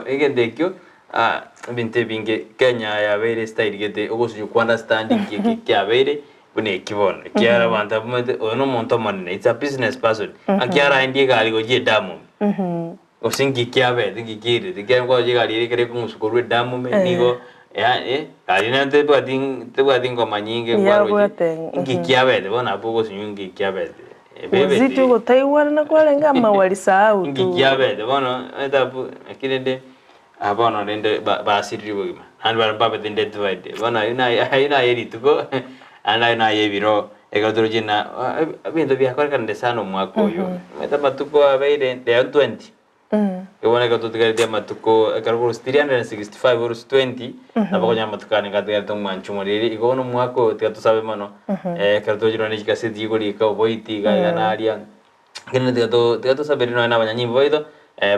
Egento ekio ah, ebinto ebinge Kenya yabeire style gete ogosunywa kwa understand nki eke kiabeire buna eki bono. Ekiagera abanto abamanyete oyo na omonto omonene, it's a business person. Naki araendie egari gochia edamu ime. Gose nki kiabete, nki kiairete, ekiagera nkoroche egari eria ekero ekong'usu korwa edamu ime nigo ya gari naende tebwati tebwati ngoma nyinge nkwaroche, Yabwate, nki kiabete bono abwo ogosunywa nki kiabete. Wazito Ebebete ogotaigwana kwarenge ama walisahau nki tu. kiabete bono omanyete abwo naki rende aa bono rende ba basirire obogima naende baria mbabete identified bono aywo naye aywo naye rituko naende aywo naye ebiro ekero toroche na ebinto biakorekanire sana omwaka oyo omanyete amatuko abeire rero 20 Bono ekero totigareti amatuko ekero korwa 365 orusie 20 nabo okonyora amatuko ane gatigarete omwancho omoriri igo bono omwaka oyo tiga tosabe mono ekero tochire nonye chikaseti chikorika oboiti iga iga naria lakini tiga to tiga tosabere nonye na abanyanyimbo baito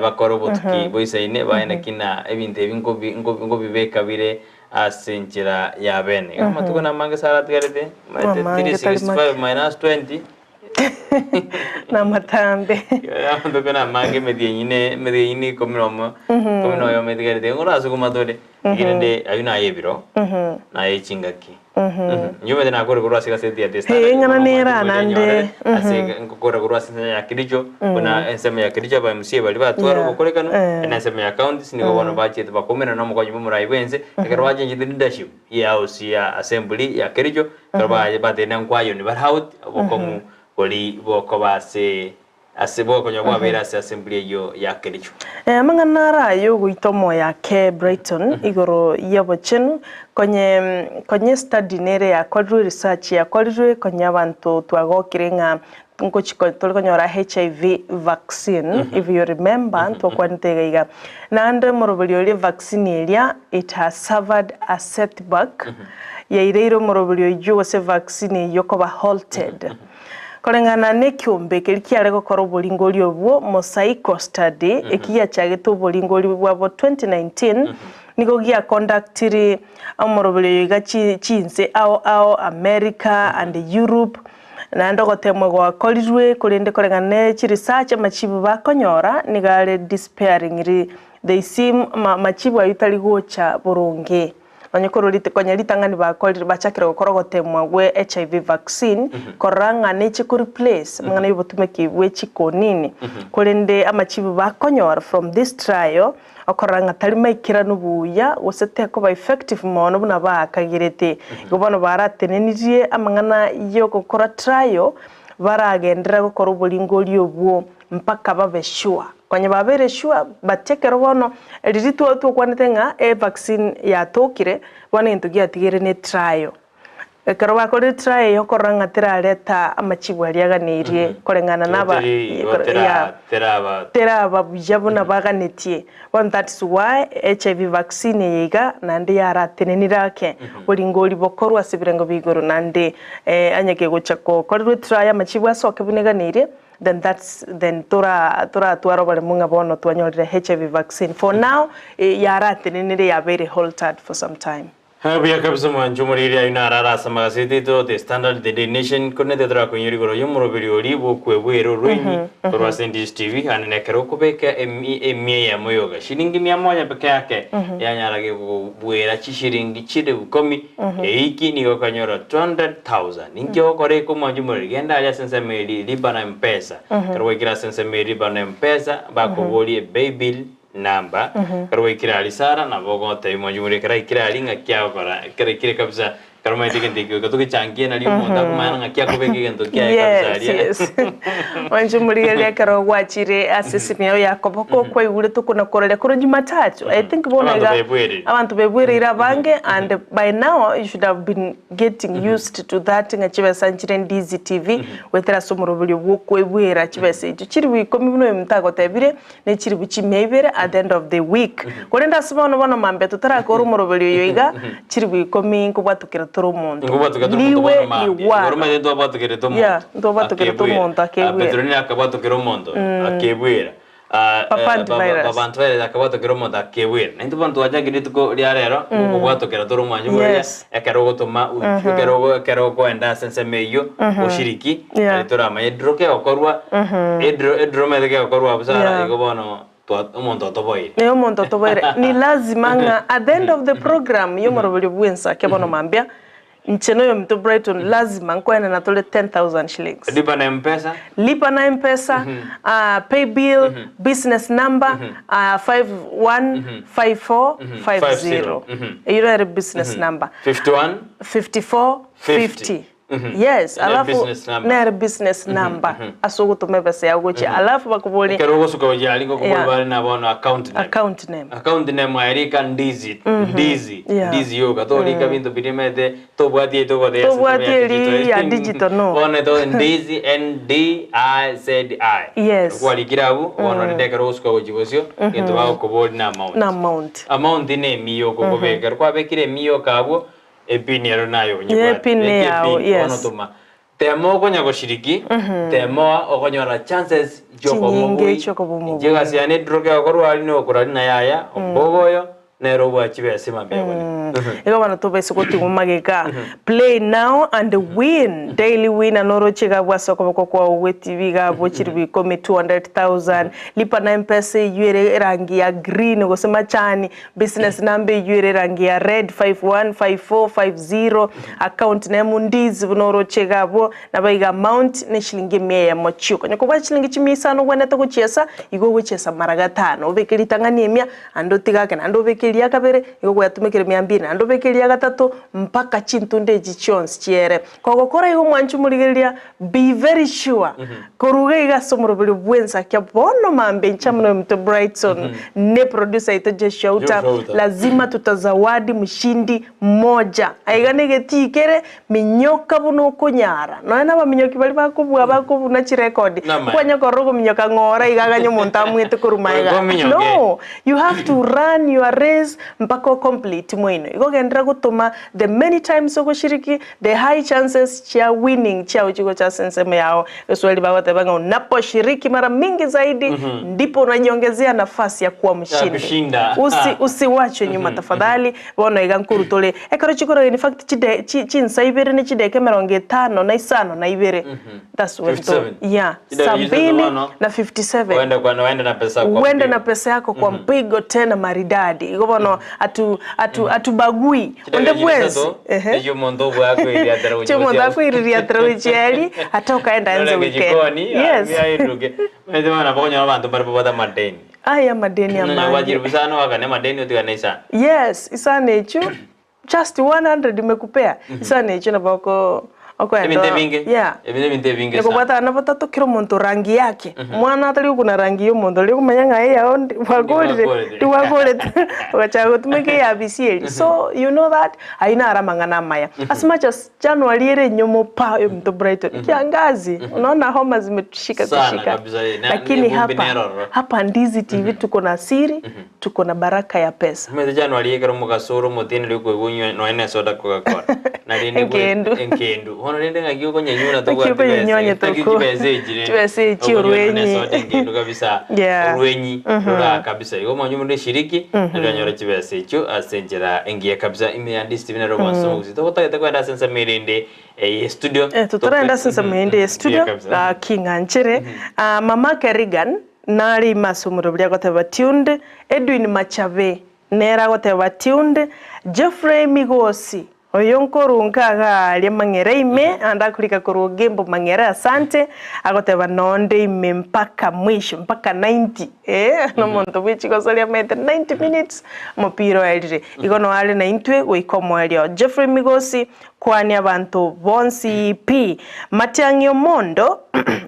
bakore obotuki boisaine baye naki na ebinto ebi nkobi nkobi nkobibeka bire ase enchera ya bene. Igo amatuko namange ase aratigarete omanyete Amange tari make. 365 minus 20 Namatambe. Amatuko namange emetienyi ne emetienyi ne ikomi na omo ikomi na oyomo etigarete igo ngorasuguma tore lakini rende aywo naye ebiro naye chingaki inche omanyete nakore korwa ase egaseti ya The Standard Ee, ing'ana bono nere omwanchi naende, omonyorere ase ngokora korwa ase ensemo ya Kericho buna ensemo ya Kericho aba MCA baria batwara Yeah. obokorekano Eh. na ensemo ya counties nigo bono bachiete bakoumera na omokonyi bwa omorai bwa ense ekero bachenchete leadership ye house ya assembly ya Kericho Ekero baye batenena nkwayoni bare out, obokong'u bori bokoba ase ase bokonya bwabeire ase assembly eyio ya Kericho. Amang'ana ara ay'ogoita omoyo ake Brighton igoro y'obochenu, konye konye study nere yakorirwe, research yakorirwe, konye abanto twagokire ng'a ngochi tore konyora HIV vaccine, if you remember ntwakwanete iga iga. Naende omoroberi oria evaccine eria it has suffered a setback, yaireire omoroberi oyio gose evaccine eyio koba halted. Koreng'ana na ekiombe keria kiare gokora oboringori obwo, Mosaico Study, eki giachagete oboringori bwabo 2019, nigo gia conductiri omoroberi oyo iga chinse ao ao, America and Europe, Naende ogoteemwa gwakorirwe, korende koreng'ana ne chiresearch amachibu bakonyora nigo are despairingly, they seem amachibu ayio tari gocha boronge. Onye korwa rituko konya ritang'ani bakorire bachakire gokora ogoteemwa gwe HIV vaccine korora ng'a neche ko replace amang'ana ya obotumeki bwe chikonini, korende amachibu bakonyora from this trial Okorora ng'a tari maikeranu buya, gose tekoba effective mono buna baakagerete. Igo bono baratenenirie amang'ana y'ogokora trial, baragenderera gokora oboringori obwo mpaka babe sure. Konya babeire sure, but ekero bono riria twakwanete ng'a evaccine yatokire, bono egento giatigaire ne trial. Ekero bakorire trial eyio okorora ng'a terareta amachibu aria aganeirie koreng'ana na aba yeah, teraba buya buna baganetie. Bono that's why HIV vaccine eye iga naende yaratenenire ake boringori bokorwe ase ebirengo bia igoro naende onye kegocha gokorerwa etrial amachibu asoke buna eganeirie then that's then tora toratware oboremo ng'a bono twanyorire HIV vaccine. For now yaratenenire yabeire haltered for some time. Buya kabisa omwancho omoriri ayio naro are ase amagaseti aito The Standard, The Daily Nation, korende titorakoinyora igoro y'omoroberi oria bw'okweboera orwenyi korwa ase Ndizi TV, naende nekero okobeka emi emia eyemo yoka shilingi mia moja peke yake yanyara gokobuera chishilingi chilifu ikomi eiki nigo okonyora 200,000. Ninki ogokora eke omwancho omoriri? Genda aria ase ensemo eria lipa na Mpesa. Ekero gwaikire ase ensemo eria lipa na Mpesa, bakoborie paybill number, ekero gwaikire aria Sarah nabo ogotebia mwanchi omoria ekero aikire aria ng'aki agokora, ekero aikire kabisa ekero omanyete egento eke goika togechangie nario omonto akomanya ng'aki akobeka egento kiaye kabisa Yes, aria. yes. Mwanchi omorigereria ekero gwachire ase esimi yao ya koboko kwaigure tokona koraria korwa Jumatatu. I think bono Abanto iga baebwereire. abanto baebwereire abange and by now you should have been getting used to that ng'a chibesa nchire Ndizi TV goetera ase omoroberio bw'okoebwera chibesa echio chilifu ikomi buna oyominto agotebire ne chilifu chimia ibere at the end of the week. Korende ase bono bono mambia totarakora omoroberio oyo iga, chilifu ikomi nkobwatukera tore omonto. Nkobwatukera tore omonto Liwe bono mambia. Igoro liwaro. omanyete ntwabwatukerete omonto. Yeah, ntwabwatukerete Akebwera. omonto Ah, akebwera. Petronila akabwatukera omonto akebwera. Ah, Papa eh, baba- antivirus. baba antivirus akabwatukera omonto akebwera. Naintwe bono twachakire rituko ria rero, ngokobwatukera tore omwancho omoria, Yes. ekero ogotoma ekero ogo- ekero okoenda ase ensemo eyio, oshiriki, Yeah. nari toramanye ediro kegokorwa, ediro ediro omanyete kegokorwa abwo sana, Yeah. igo bono twa omonto otoboire. Ee omonto otoboire. Ni lazima ng'a at the end of the program y'omoroberio bw'ensake bono mambia, inche na oyominto Brighton lazima nkoenena tore 10,000 shillings. Lipa na Mpesa. Lipa na Mpesa, pay bill, business number, 515450. Eyio nere business number. 51 54 50. Yes, Nere alafu business number. nere business number ase ogotoma ebesa yago gochia alafu bakoborie Ekero ogosuka gochia aria ngokoboria Yeah. bare na bono account name. account name. Account name aye rika ndizi ndizi Yeah. ndizi yoka torika binto biria omanyete tobwati eri togotebia ase Tobwati ensemo ya eri digital. ya digital, no. Bono to ndizi N D I Z I. Yes. Kwarikire abwo bono rende ekero ogosuka gochia bosio egento bagokoboria na amount. Na amount. Amount na emiya okobeka. Ekero kwabekire emiya yoka abwo Epini ero naye Yeah, onyebwate. epini Beka yao, epini, yes. bono toma. Tema okonya goshiriki, tema okonyora chances Chinyinge chi'okomobui. chi'okoba omobui. Inche egasi yane ediro kegokorwa aria na okorari na yaya, ombogo oyo, nere obua chibesa mambia bone. Igo bono tobaise gotigwa magega. Play now and win. Daily winner noroche iga abwo ase okoboko kwao gwe TV iga abwo chilifu ikomi 200,000. Lipa na Mpesa eywo ere erangi ya green gose machani. Business number eywo ere erangi ya red 515450, account name Ndizi buna oroche iga abwo, nabo iga amount ne chilingi emia eyemo chioka. Onye kobwate chilingi chimia isano ogwenerete gochiesa, igo ogochiesa mara gatano, obeke ritang'ani emia, naende otige ake, naende obeke eria kabere, igo gwatumekire mia mbiri, naende obeke eria gatato, mpaka chintunda echi chionsi chiere. Kogokora igo mwanche omorigereria, be very sure, korwa iga iga ase omoroberio bw'ensakia bono mambia inche amo noyominto Brighton ne producer yaito Joshua Uta, Joshua Uta. lazima tutazawadi mshindi mmoja. Aiga negetii kere, minyoka buna okonyara. Nonya na abaminyoki baria bakobua bakobuna chirekodi, Namaene. kwanya korora okominyoka ng'ora iga aganye omonto amwete korwa magega. Ominyoke. No, you have to run your race mpaka o complete moino. Igo genderera gotoma the many times ogoshiriki, The high chances chia winning chiao chigocha ase ensemo yao. Egeswahili bagoteba ng'a unaposhiriki mara mingi zaidi ndipo unajiongezea nafasi ya kuwa mshindi. kushinda. Usi usiwachwe nyuma tafadhali. Bono iga nkoru tore ekero chikoroka in fact chide chi chinsa ibere ne chideka emerongo etano na isano na ibere. That's when to 57. yeah Chideka saa chitatu mbili bono. na 57 Uende kwa uende na pesa kwa uende na mpigo. pesa yako kwa mpigo tena maridadi igo bono atu atu atubagui onde bwensi ehe Ejo omonto obwakoiriatera gochia Chio omonto gochia- akoiririatera gochia eri ate okaenda ense Nore weekend jikoni, yes airuke. Maete bono nabo okonyora abanto mbare babwate amadeni. Aya amadeni Nonya amange gwachire bosa oakane amadeni otigane isano. yes isano echio Just 100 imekupea isano echio nabo oko okoenda Ebinto ebinge. yeah Ebi nebinto ebinge sana. Ekobwatana na batato kera omonto rangi yake omwana atari gokuna rangi ya omonto oria okomanya ng'a eyao ndi bwakorire Ndibakorete. ndibakorete ogachaka gotumeka eya bisieri so you know that ayio naro amang'ana amaya as much as January ere enyomo pa omonto Brighton kiangazi unaona homa zimetushika Sana tushika kabisa, eh, na- lakini ni vumbi hapa neroro. hapa Ndizi TV tuko na siri tuko na baraka ya pesa. Omanyete January ekero omogaso ore omoteneri okoigwa onywe nonya ne esoda Coca-Cola. Na rende Enkendu. enkendu. Bono Bono rende ng'aki okonyenyura Ng'aki tobwati besa okonyenywa eye? Ng'aki toko- chibesa echi rende? chibesa echi Okonyora orwenyi. nesoda engendu kabisa, Yeah. orwenyi rora kabisa. Igo omonywe munde shiriki, naende onyore chibesa echio ase enchera engiya kabisa. Ime ya Ndisi TV nero obwansu omogusii. Togotagete kogenda ase ensemo ere ende eye studio. Eh, totaraenda ase ensemo ende ye studio, Buya kabisa. gaki ng'anchere. Ah, mama Kerrigan, nare ime ase omorero oria agoteba tuned, Edwin Machabe, nere agoteba tuned, Geoffrey Migosi, Oyo nkorunka iga aaria mang'ere ime, ande akorika korwa Ogembo mang'ere asante, agoteba nonde ime mpaka mwisho, mpaka 90, eh, nomonto bwe chigosoria amaete 90 minutes omopira oerire. Igo noyo are naintwe goika omoerio. Geoffrey Migosi, kwania abanto bonsi pi. Matiang'i Omondo,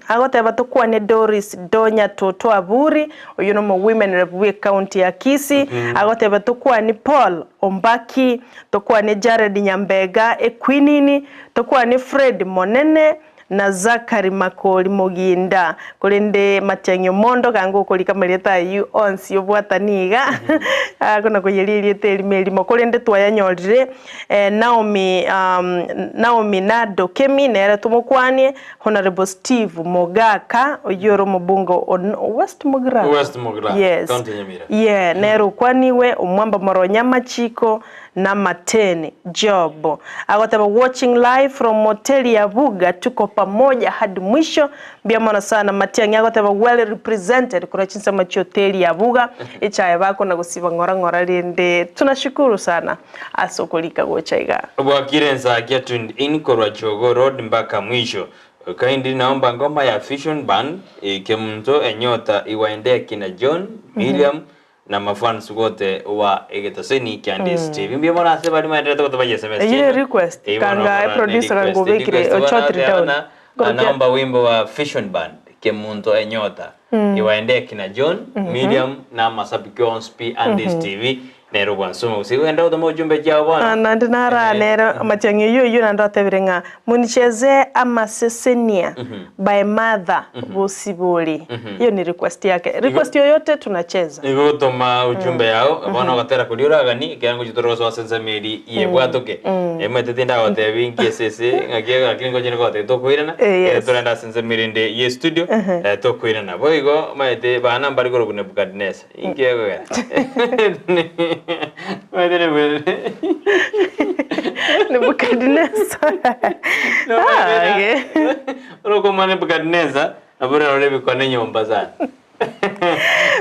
agoteba tokwanie Doris Donya Toto Aburi, oyio nomo women rep bwe county ya Kisii, agoteba tokwanie Paul Ombaki, Tokwane Jared Nyambega Ekwinini, tokwane Fred Monene, na Zachary Makori Moginda. Korende Matiang'i Omondo ganga okorika amarieta ayio onsi obwatani iga, akona koyeria erieta erimo erimo. Korende twayanyorire Naomi Naomi Nado Kemi nere tomokwanie, Honourable Steve Mogaka oyio ore omobunge o West Mugirango? West Mugirango, Yes. County ya Nyamira. Yeah, nere okwaniwe omwamba moronya amachiko namateni Job agoteba watching live from moteli ya Buga tuko pamoja hadi mwisho mbuya mono sana Matiang'i agoteba well represented korwa chinsemo chioteli ya Buga echaye bakona gosiba ng'ora ng'ora rende tunashukuru sana ase okorika gocha iga. Bwakire Nsakia tuned in korwa Jogoo Road mpaka mwisho. Kindly naomba ngoma ya Vision Band Kemunto enyota iwaendee kina John, Miriam na mafans wote wa egetoseni kia Ndisi TV. Mbuya mono ase baria maenderete gotoba SMS Eyio chiaino. request, Eyio bono kanga okora ne producer request, kanga obekire, request bono ochotire oteba down. na, Korokia- Naomba wimbo wa Vision Band Kemunto enyota iwaendee kina John, Miriam na amasabiki onsi pi a Ndisi TV Nere obwansu gose genda gotoma ojumbe chiao bono. Ah, naende nara nere amatiang'i oyio oyio naende otebire ng'a munichezee amasesenia by Martha Bosibori. Hiyo ni request yake. Request yoyote tunacheza. Nigo gotoma ujumbe yao bono ogotera koria oragani ekero ngochia tore gosoa ase ensemo eri yebwatoke emaete tindagotebi inki esese ng'aki lakini ngochia nigotebia tokoirana Eh, yes. ekero torende ase ensemo erinde ye studio tokoirana boigo omanyete bana mbare korokwa Nebukadneza Inki ekogera? Omanyete Nebukadneza. Ah, okay. Orokomwa Nebukadneza nabo orarore ebikone enyomba sana.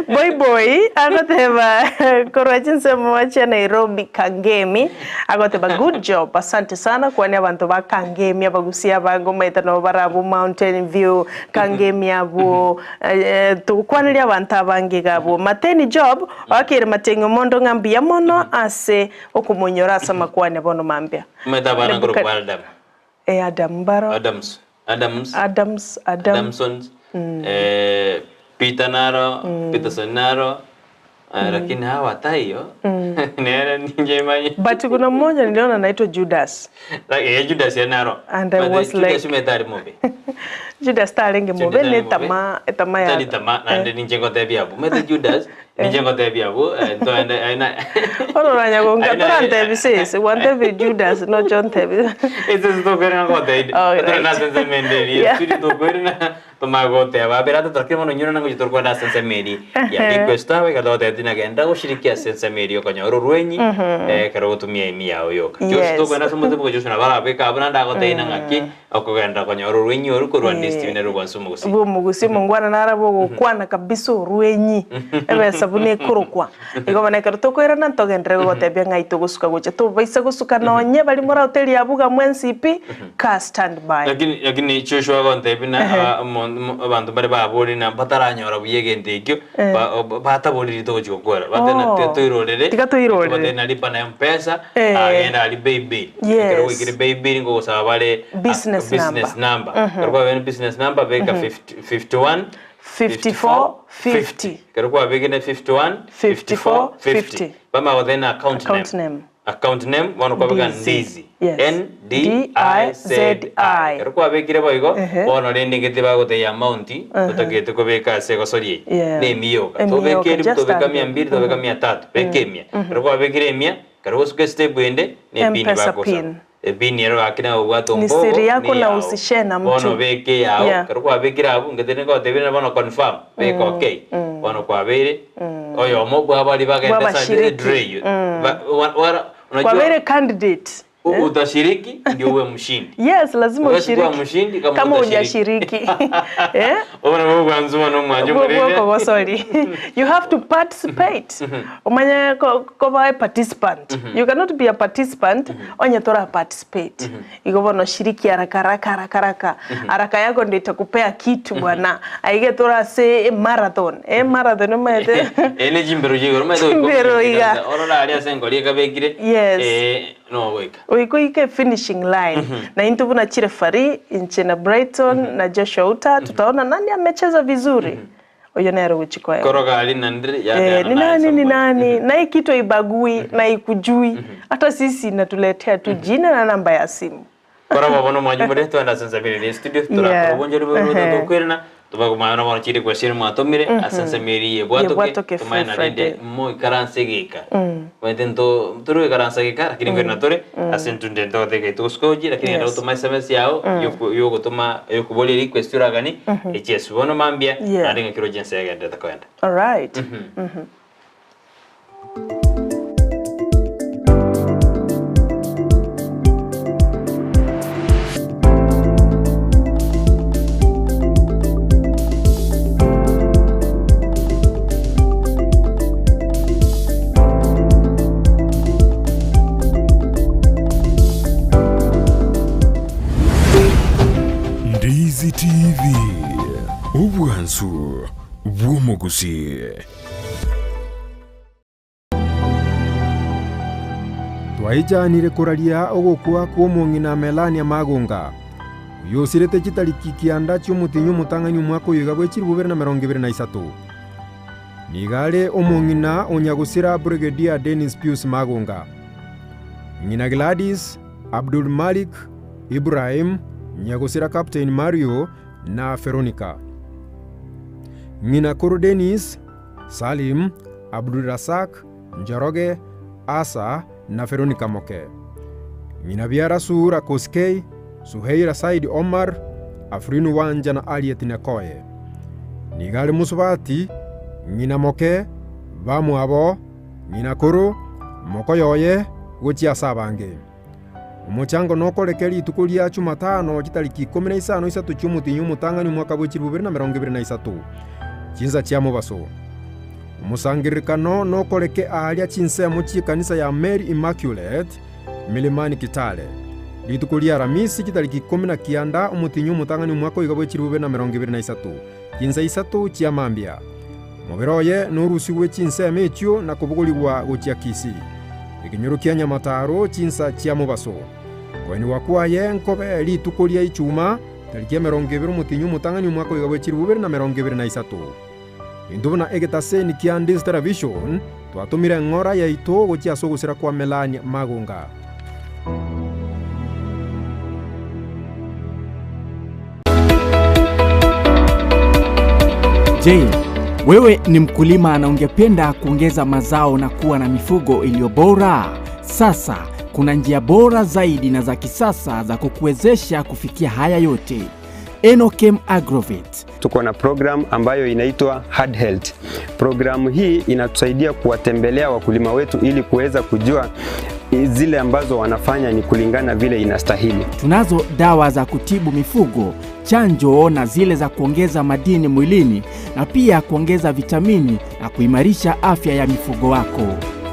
Boy boy agoteba korwa chinsemo chia Nairobi Kangemi agoteba good job asante sana kwania abanto ba Kangemi abagusia abange omaete nabo barabwo Mountain View Kangemi abwo Togokwaneria abanto abange iga abwo. Mateni Job oakeire matiang'i omondo ng'a mbuya mono ase okomonyora ase amakwane bono mambia. Omanyete abana nkorokwa Adam. Eh, Adam mbaro. Adams. Adams. Adams, Adam. Adamsons. Eh, Peter naro, Peterson naro. Eh, lakini hawa taiyo. Nere ninche manye. But kuna mmoja niliona anaitwa Judas. Like, eh, Judas ye naro. And I But, eh, was Judas like- omanyete ari mobe. Judas tarenge mobe Judas ne ari mobe. etama etama ya Tari tama naende ninche ngotebia abwo. Omanyete Judas, ninche ngotebia abwo, eh, ntoende aina. Bono oranyagonka Aina- torantebi sese gwantebi Judas noche ontebi. Ese tokoirana ngotebi. Alright. Tore nase ensemo ende eria. Yeah. Turi tokoirana tomanye goteba. Abere ate torakire mono nyora nangochia tore kogenda ase ensemo eria ya request abe ekero togoteba tinagenda goshiriki ase ensemo eria okonyora orwenyi ekero ogotumia emi yao yoka. Yes. Josh tokogenda ase omote boka Josh nabo arabeke abwo naende agotebie ng'a ng'aki okogenda konyora orwenyi oru korwa Ndisi nere obwansu omogusii. Bw'omogusi omongwana naro abe ogokwana kabisa orwenyi, ebesa buna ekorokwa. Igo bono ekero tokoirana ntogenderere gogotebia ng'ai togosuka gocha. Tobaisa gosuka nonye baria moraoterie abwo iga mwensi pi, kaa stand by. Lakini lakini Joshua agontebia buna abanto mbare baborire na bataranyora buya egento ekio, bataboriri togochia gokora. Bateba na Oh. toirorere, Tiga toirorere. bateba na lipa na mpesa, agenda aria paybill. Yes. Ekero gwaikire paybill ngogosaba bare Business business number. Ekero kwabekire business number beka 50 51 54 50. Ekero kwabekire 51 54 54 50. Bamanya goteba na account Account name. name. Account name bono kwabeka Ndizi. Ndizi. Yes. N D I Z I. Ekero kwabekire boigo Ehe. bono rende ngete bagotebia amount otagete kobeka ase egosori eye. Yeah. Ne emia yoka. Emia Tobeka yoka, elifu, just tobeka hundred. mia mbili, tobeka mia tatu. Beka emia. Ekero kwabekire emia, ekero gosuka estep ende, ne epin M-Pesa bagosaba. pin. Epini ero gaki naye obwate Ni ombogo siri yako na neyao. usishare na mtu. Bono beka eyao, Yeah. ekero kwabekire abwo ngete nigotebire bono confirm, beka okay. Bono kwabeire oyomo bwa baria bagende ase Bw'abashiriki. edraw eywo. Ba- wa- wara- unajua Kwabeire candidate. u- utashiriki ndio uwe mshindi. Yes, lazima Huwezi kuwa ushiriki. mshindi kama Kama hutashiriki. hujashiriki. Eh? Obo nabwo obwansu bono omwancho omorende. Bwokogosori. You have to participate. Omanye ko- koba a participant. You cannot be a participant onye tora participate. Igo bono shiriki haraka haraka haraka haraka. Haraka yako ndio itakupea kitu bwana. Aige tora ase marathon. Eh marathon omanyete. Eye ne chimbero chia igoro omanyete goika Chimbero iga. kabisa. Orore aria ase engori ekabekire Yes. eh, nogoika. Goika oike finishing line. Na intwe buna chirefari, inche na Brighton na Joshua Uta tutaona nani amecheza vizuri. Oyo nere ogochia koegwa. Koroga aria nandire Eh, yabeana ni naye nani ni somebody. nani na hii kitu haibagui na haikujui hata sisi inatuletea tu jina na namba ya simu. Koraba bono mwanyu more twenda ase ensemo ere studio torakora Yeah. obonchori bwe Ehe. tokwerana tobakomanya bono chire question mwatomire ase ensemo eri yebwatoke Yebwatoke tomanye free narende Friday. moikaranse geka omanyete nto torigoikaransa geka lakini nkoirana tore ase ntunde ntogoteba togoskochi lakini enda Yes. gotoma sms yao yogotoma yokoboria request oragani echiasu bono mambia Yeah. naende ng'aki roche ense egenderete koenda. Alright. Ndizi TV, obwansu bw'omogusii. Twaichanire koraria ogokwa kw'omong'ina Melania Magonga, oyio osirete chitariki kianda chi'omotienyi omotang'ani omwaka oyo iga bwe 2023. Nigo are omong'ina o nyagosira Brigadier Dennis Pius Magonga. Ng'ina Gladys, Abdul Malik, Ibrahim, nyagosira Captain Mario na Veronica. Ng'ina koro Dennis, Salim, Abdulrasak, Njoroge, Asa na Veronica Moke. Ng'ina biara Suhura Koskei, Suheira Said Omar, Afrin Wanja na Aliet Nekoye. Nigo are mosubati, ng'ina moke, bamwabo, ng'ina koro, mokoyoye, gochia ase abange. Omochango nokoreke rituko ria Chumatano chitariki ikomi na isano isato chi'omotienyi omotang'ani omwaka bwe 2023, chinsa chia mobaso. Omosangererekano nokoreke aaria chinsemo chi'ekanisa ya Mary Immaculate, Milimani Kitale. Rituko ria Aramisi chitariki ikomi na kianda omotienyi omotang'ani omwaka oiga bwe 2023, chinsa isato chia mambia. Omobere oye norusigwe chinsemo echio na kobogorigwa gochia Kisii, ekenyoro kia Nyamataro, chinsa chia mobaso. Koenigwa kwaye nkobe rituko ria Ichuma, tariki emerongo ebere omotienyi omotang'ani omwaka oiga bwe 2023. Intwe buna egetaseni kia Ndizi Television twatomire eng'ora yaito gochia ase ogosira kwa Melania Magonga. Je, wewe ni mkulima na ungependa kuongeza mazao na kuwa na mifugo iliyo bora? Sasa kuna njia bora zaidi na za kisasa za kukuwezesha kufikia haya yote. Enochem Agrovet. Tuko na program ambayo inaitwa Hard Health. Programu hii inatusaidia kuwatembelea wakulima wetu ili kuweza kujua zile ambazo wanafanya ni kulingana vile inastahili. Tunazo dawa za kutibu mifugo, chanjo na zile za kuongeza madini mwilini na pia kuongeza vitamini na kuimarisha afya ya mifugo wako.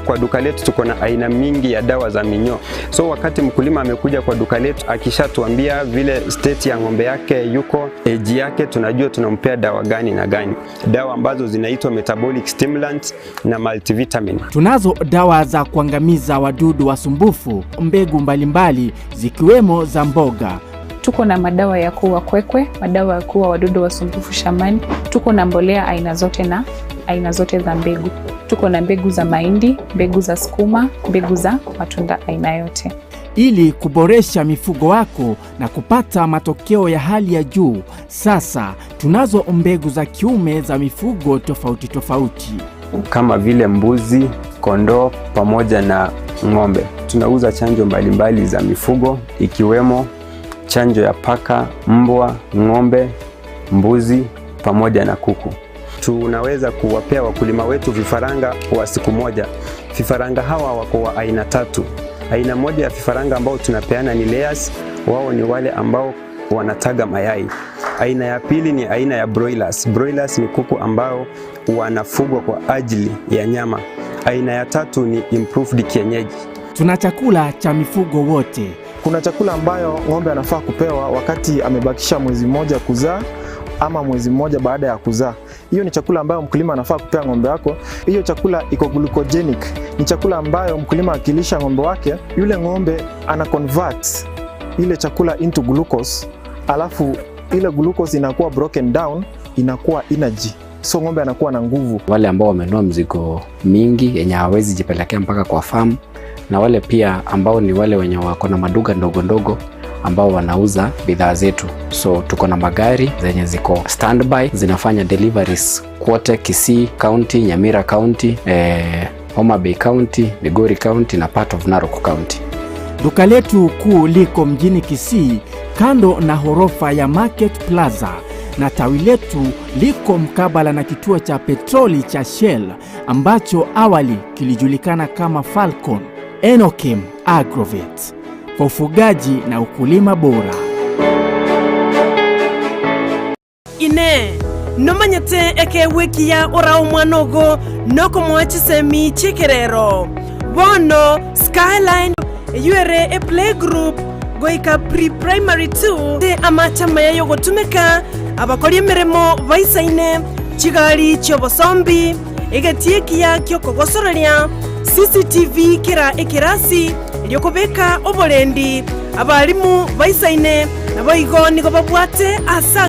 Kwa duka letu tuko na aina mingi ya dawa za minyoo. So wakati mkulima amekuja kwa duka letu akishatuambia vile state ya ng'ombe yake yuko, age yake, tunajua tunampea dawa gani na gani, dawa ambazo zinaitwa metabolic stimulants na multivitamin. Tunazo dawa za kuangamiza wadudu wasumbufu, mbegu mbalimbali zikiwemo za mboga. Tuko na madawa ya kuua kwekwe, madawa ya kuua wadudu wasumbufu shambani. Tuko na mbolea aina zote na aina zote za mbegu. Tuko na mbegu za mahindi, mbegu za sukuma, mbegu za matunda aina yote. Ili kuboresha mifugo wako na kupata matokeo ya hali ya juu, sasa tunazo mbegu za kiume za mifugo tofauti tofauti. Kama vile mbuzi, kondoo pamoja na ng'ombe. Tunauza chanjo mbalimbali za mifugo ikiwemo chanjo ya paka, mbwa, ng'ombe, mbuzi pamoja na kuku. Tunaweza kuwapea wakulima wetu vifaranga wa siku moja. Vifaranga hawa wako wa aina tatu. Aina moja ya vifaranga ambao tunapeana ni layers, wao ni wale ambao wanataga mayai. Aina ya pili ni aina ya broilers. Broilers ni kuku ambao wanafugwa kwa ajili ya nyama. Aina ya tatu ni improved kienyeji. Tuna chakula cha mifugo wote. Kuna chakula ambayo ng'ombe anafaa kupewa wakati amebakisha mwezi mmoja kuzaa ama mwezi mmoja baada ya kuzaa. Hiyo ni chakula ambayo mkulima anafaa kupea ng'ombe wako. Hiyo chakula iko glucogenic, ni chakula ambayo mkulima akilisha ng'ombe wake, yule ng'ombe ana convert ile chakula into glucose, alafu ile glucose inakuwa broken down, inakuwa energy, so ng'ombe anakuwa na nguvu. Wale ambao wamenunua mzigo mingi yenye hawawezi jipelekea mpaka kwa farm, na wale pia ambao ni wale wenye wako na maduka ndogo ndogo ambao wanauza bidhaa zetu. So tuko na magari zenye ziko standby zinafanya deliveries kwote Kisii County, Nyamira County, Homa Bay County, Migori County na part of Narok County. Duka letu kuu liko mjini Kisii kando na ghorofa ya Market Plaza na tawi letu liko mkabala na kituo cha petroli cha Shell ambacho awali kilijulikana kama Falcon. Enokim Agrovet kwa ufugaji na ukulima bora. Inee! Nomanyete ekeegwa ekiya orae omwana ogo nokomoa chisemi chi'ekerero? Bono Skyline eyio ere eplaygroup goika pre-primary 2 ase amache amaya y'ogotumeka, abakori emeremo baisaine, chigari chi'obosombi, egetii ekiya gi'okogosoreria, CCTV kera ekerasi, erio kobeka oborendi, abalimu baisaine, naboigo nigo babwate ase.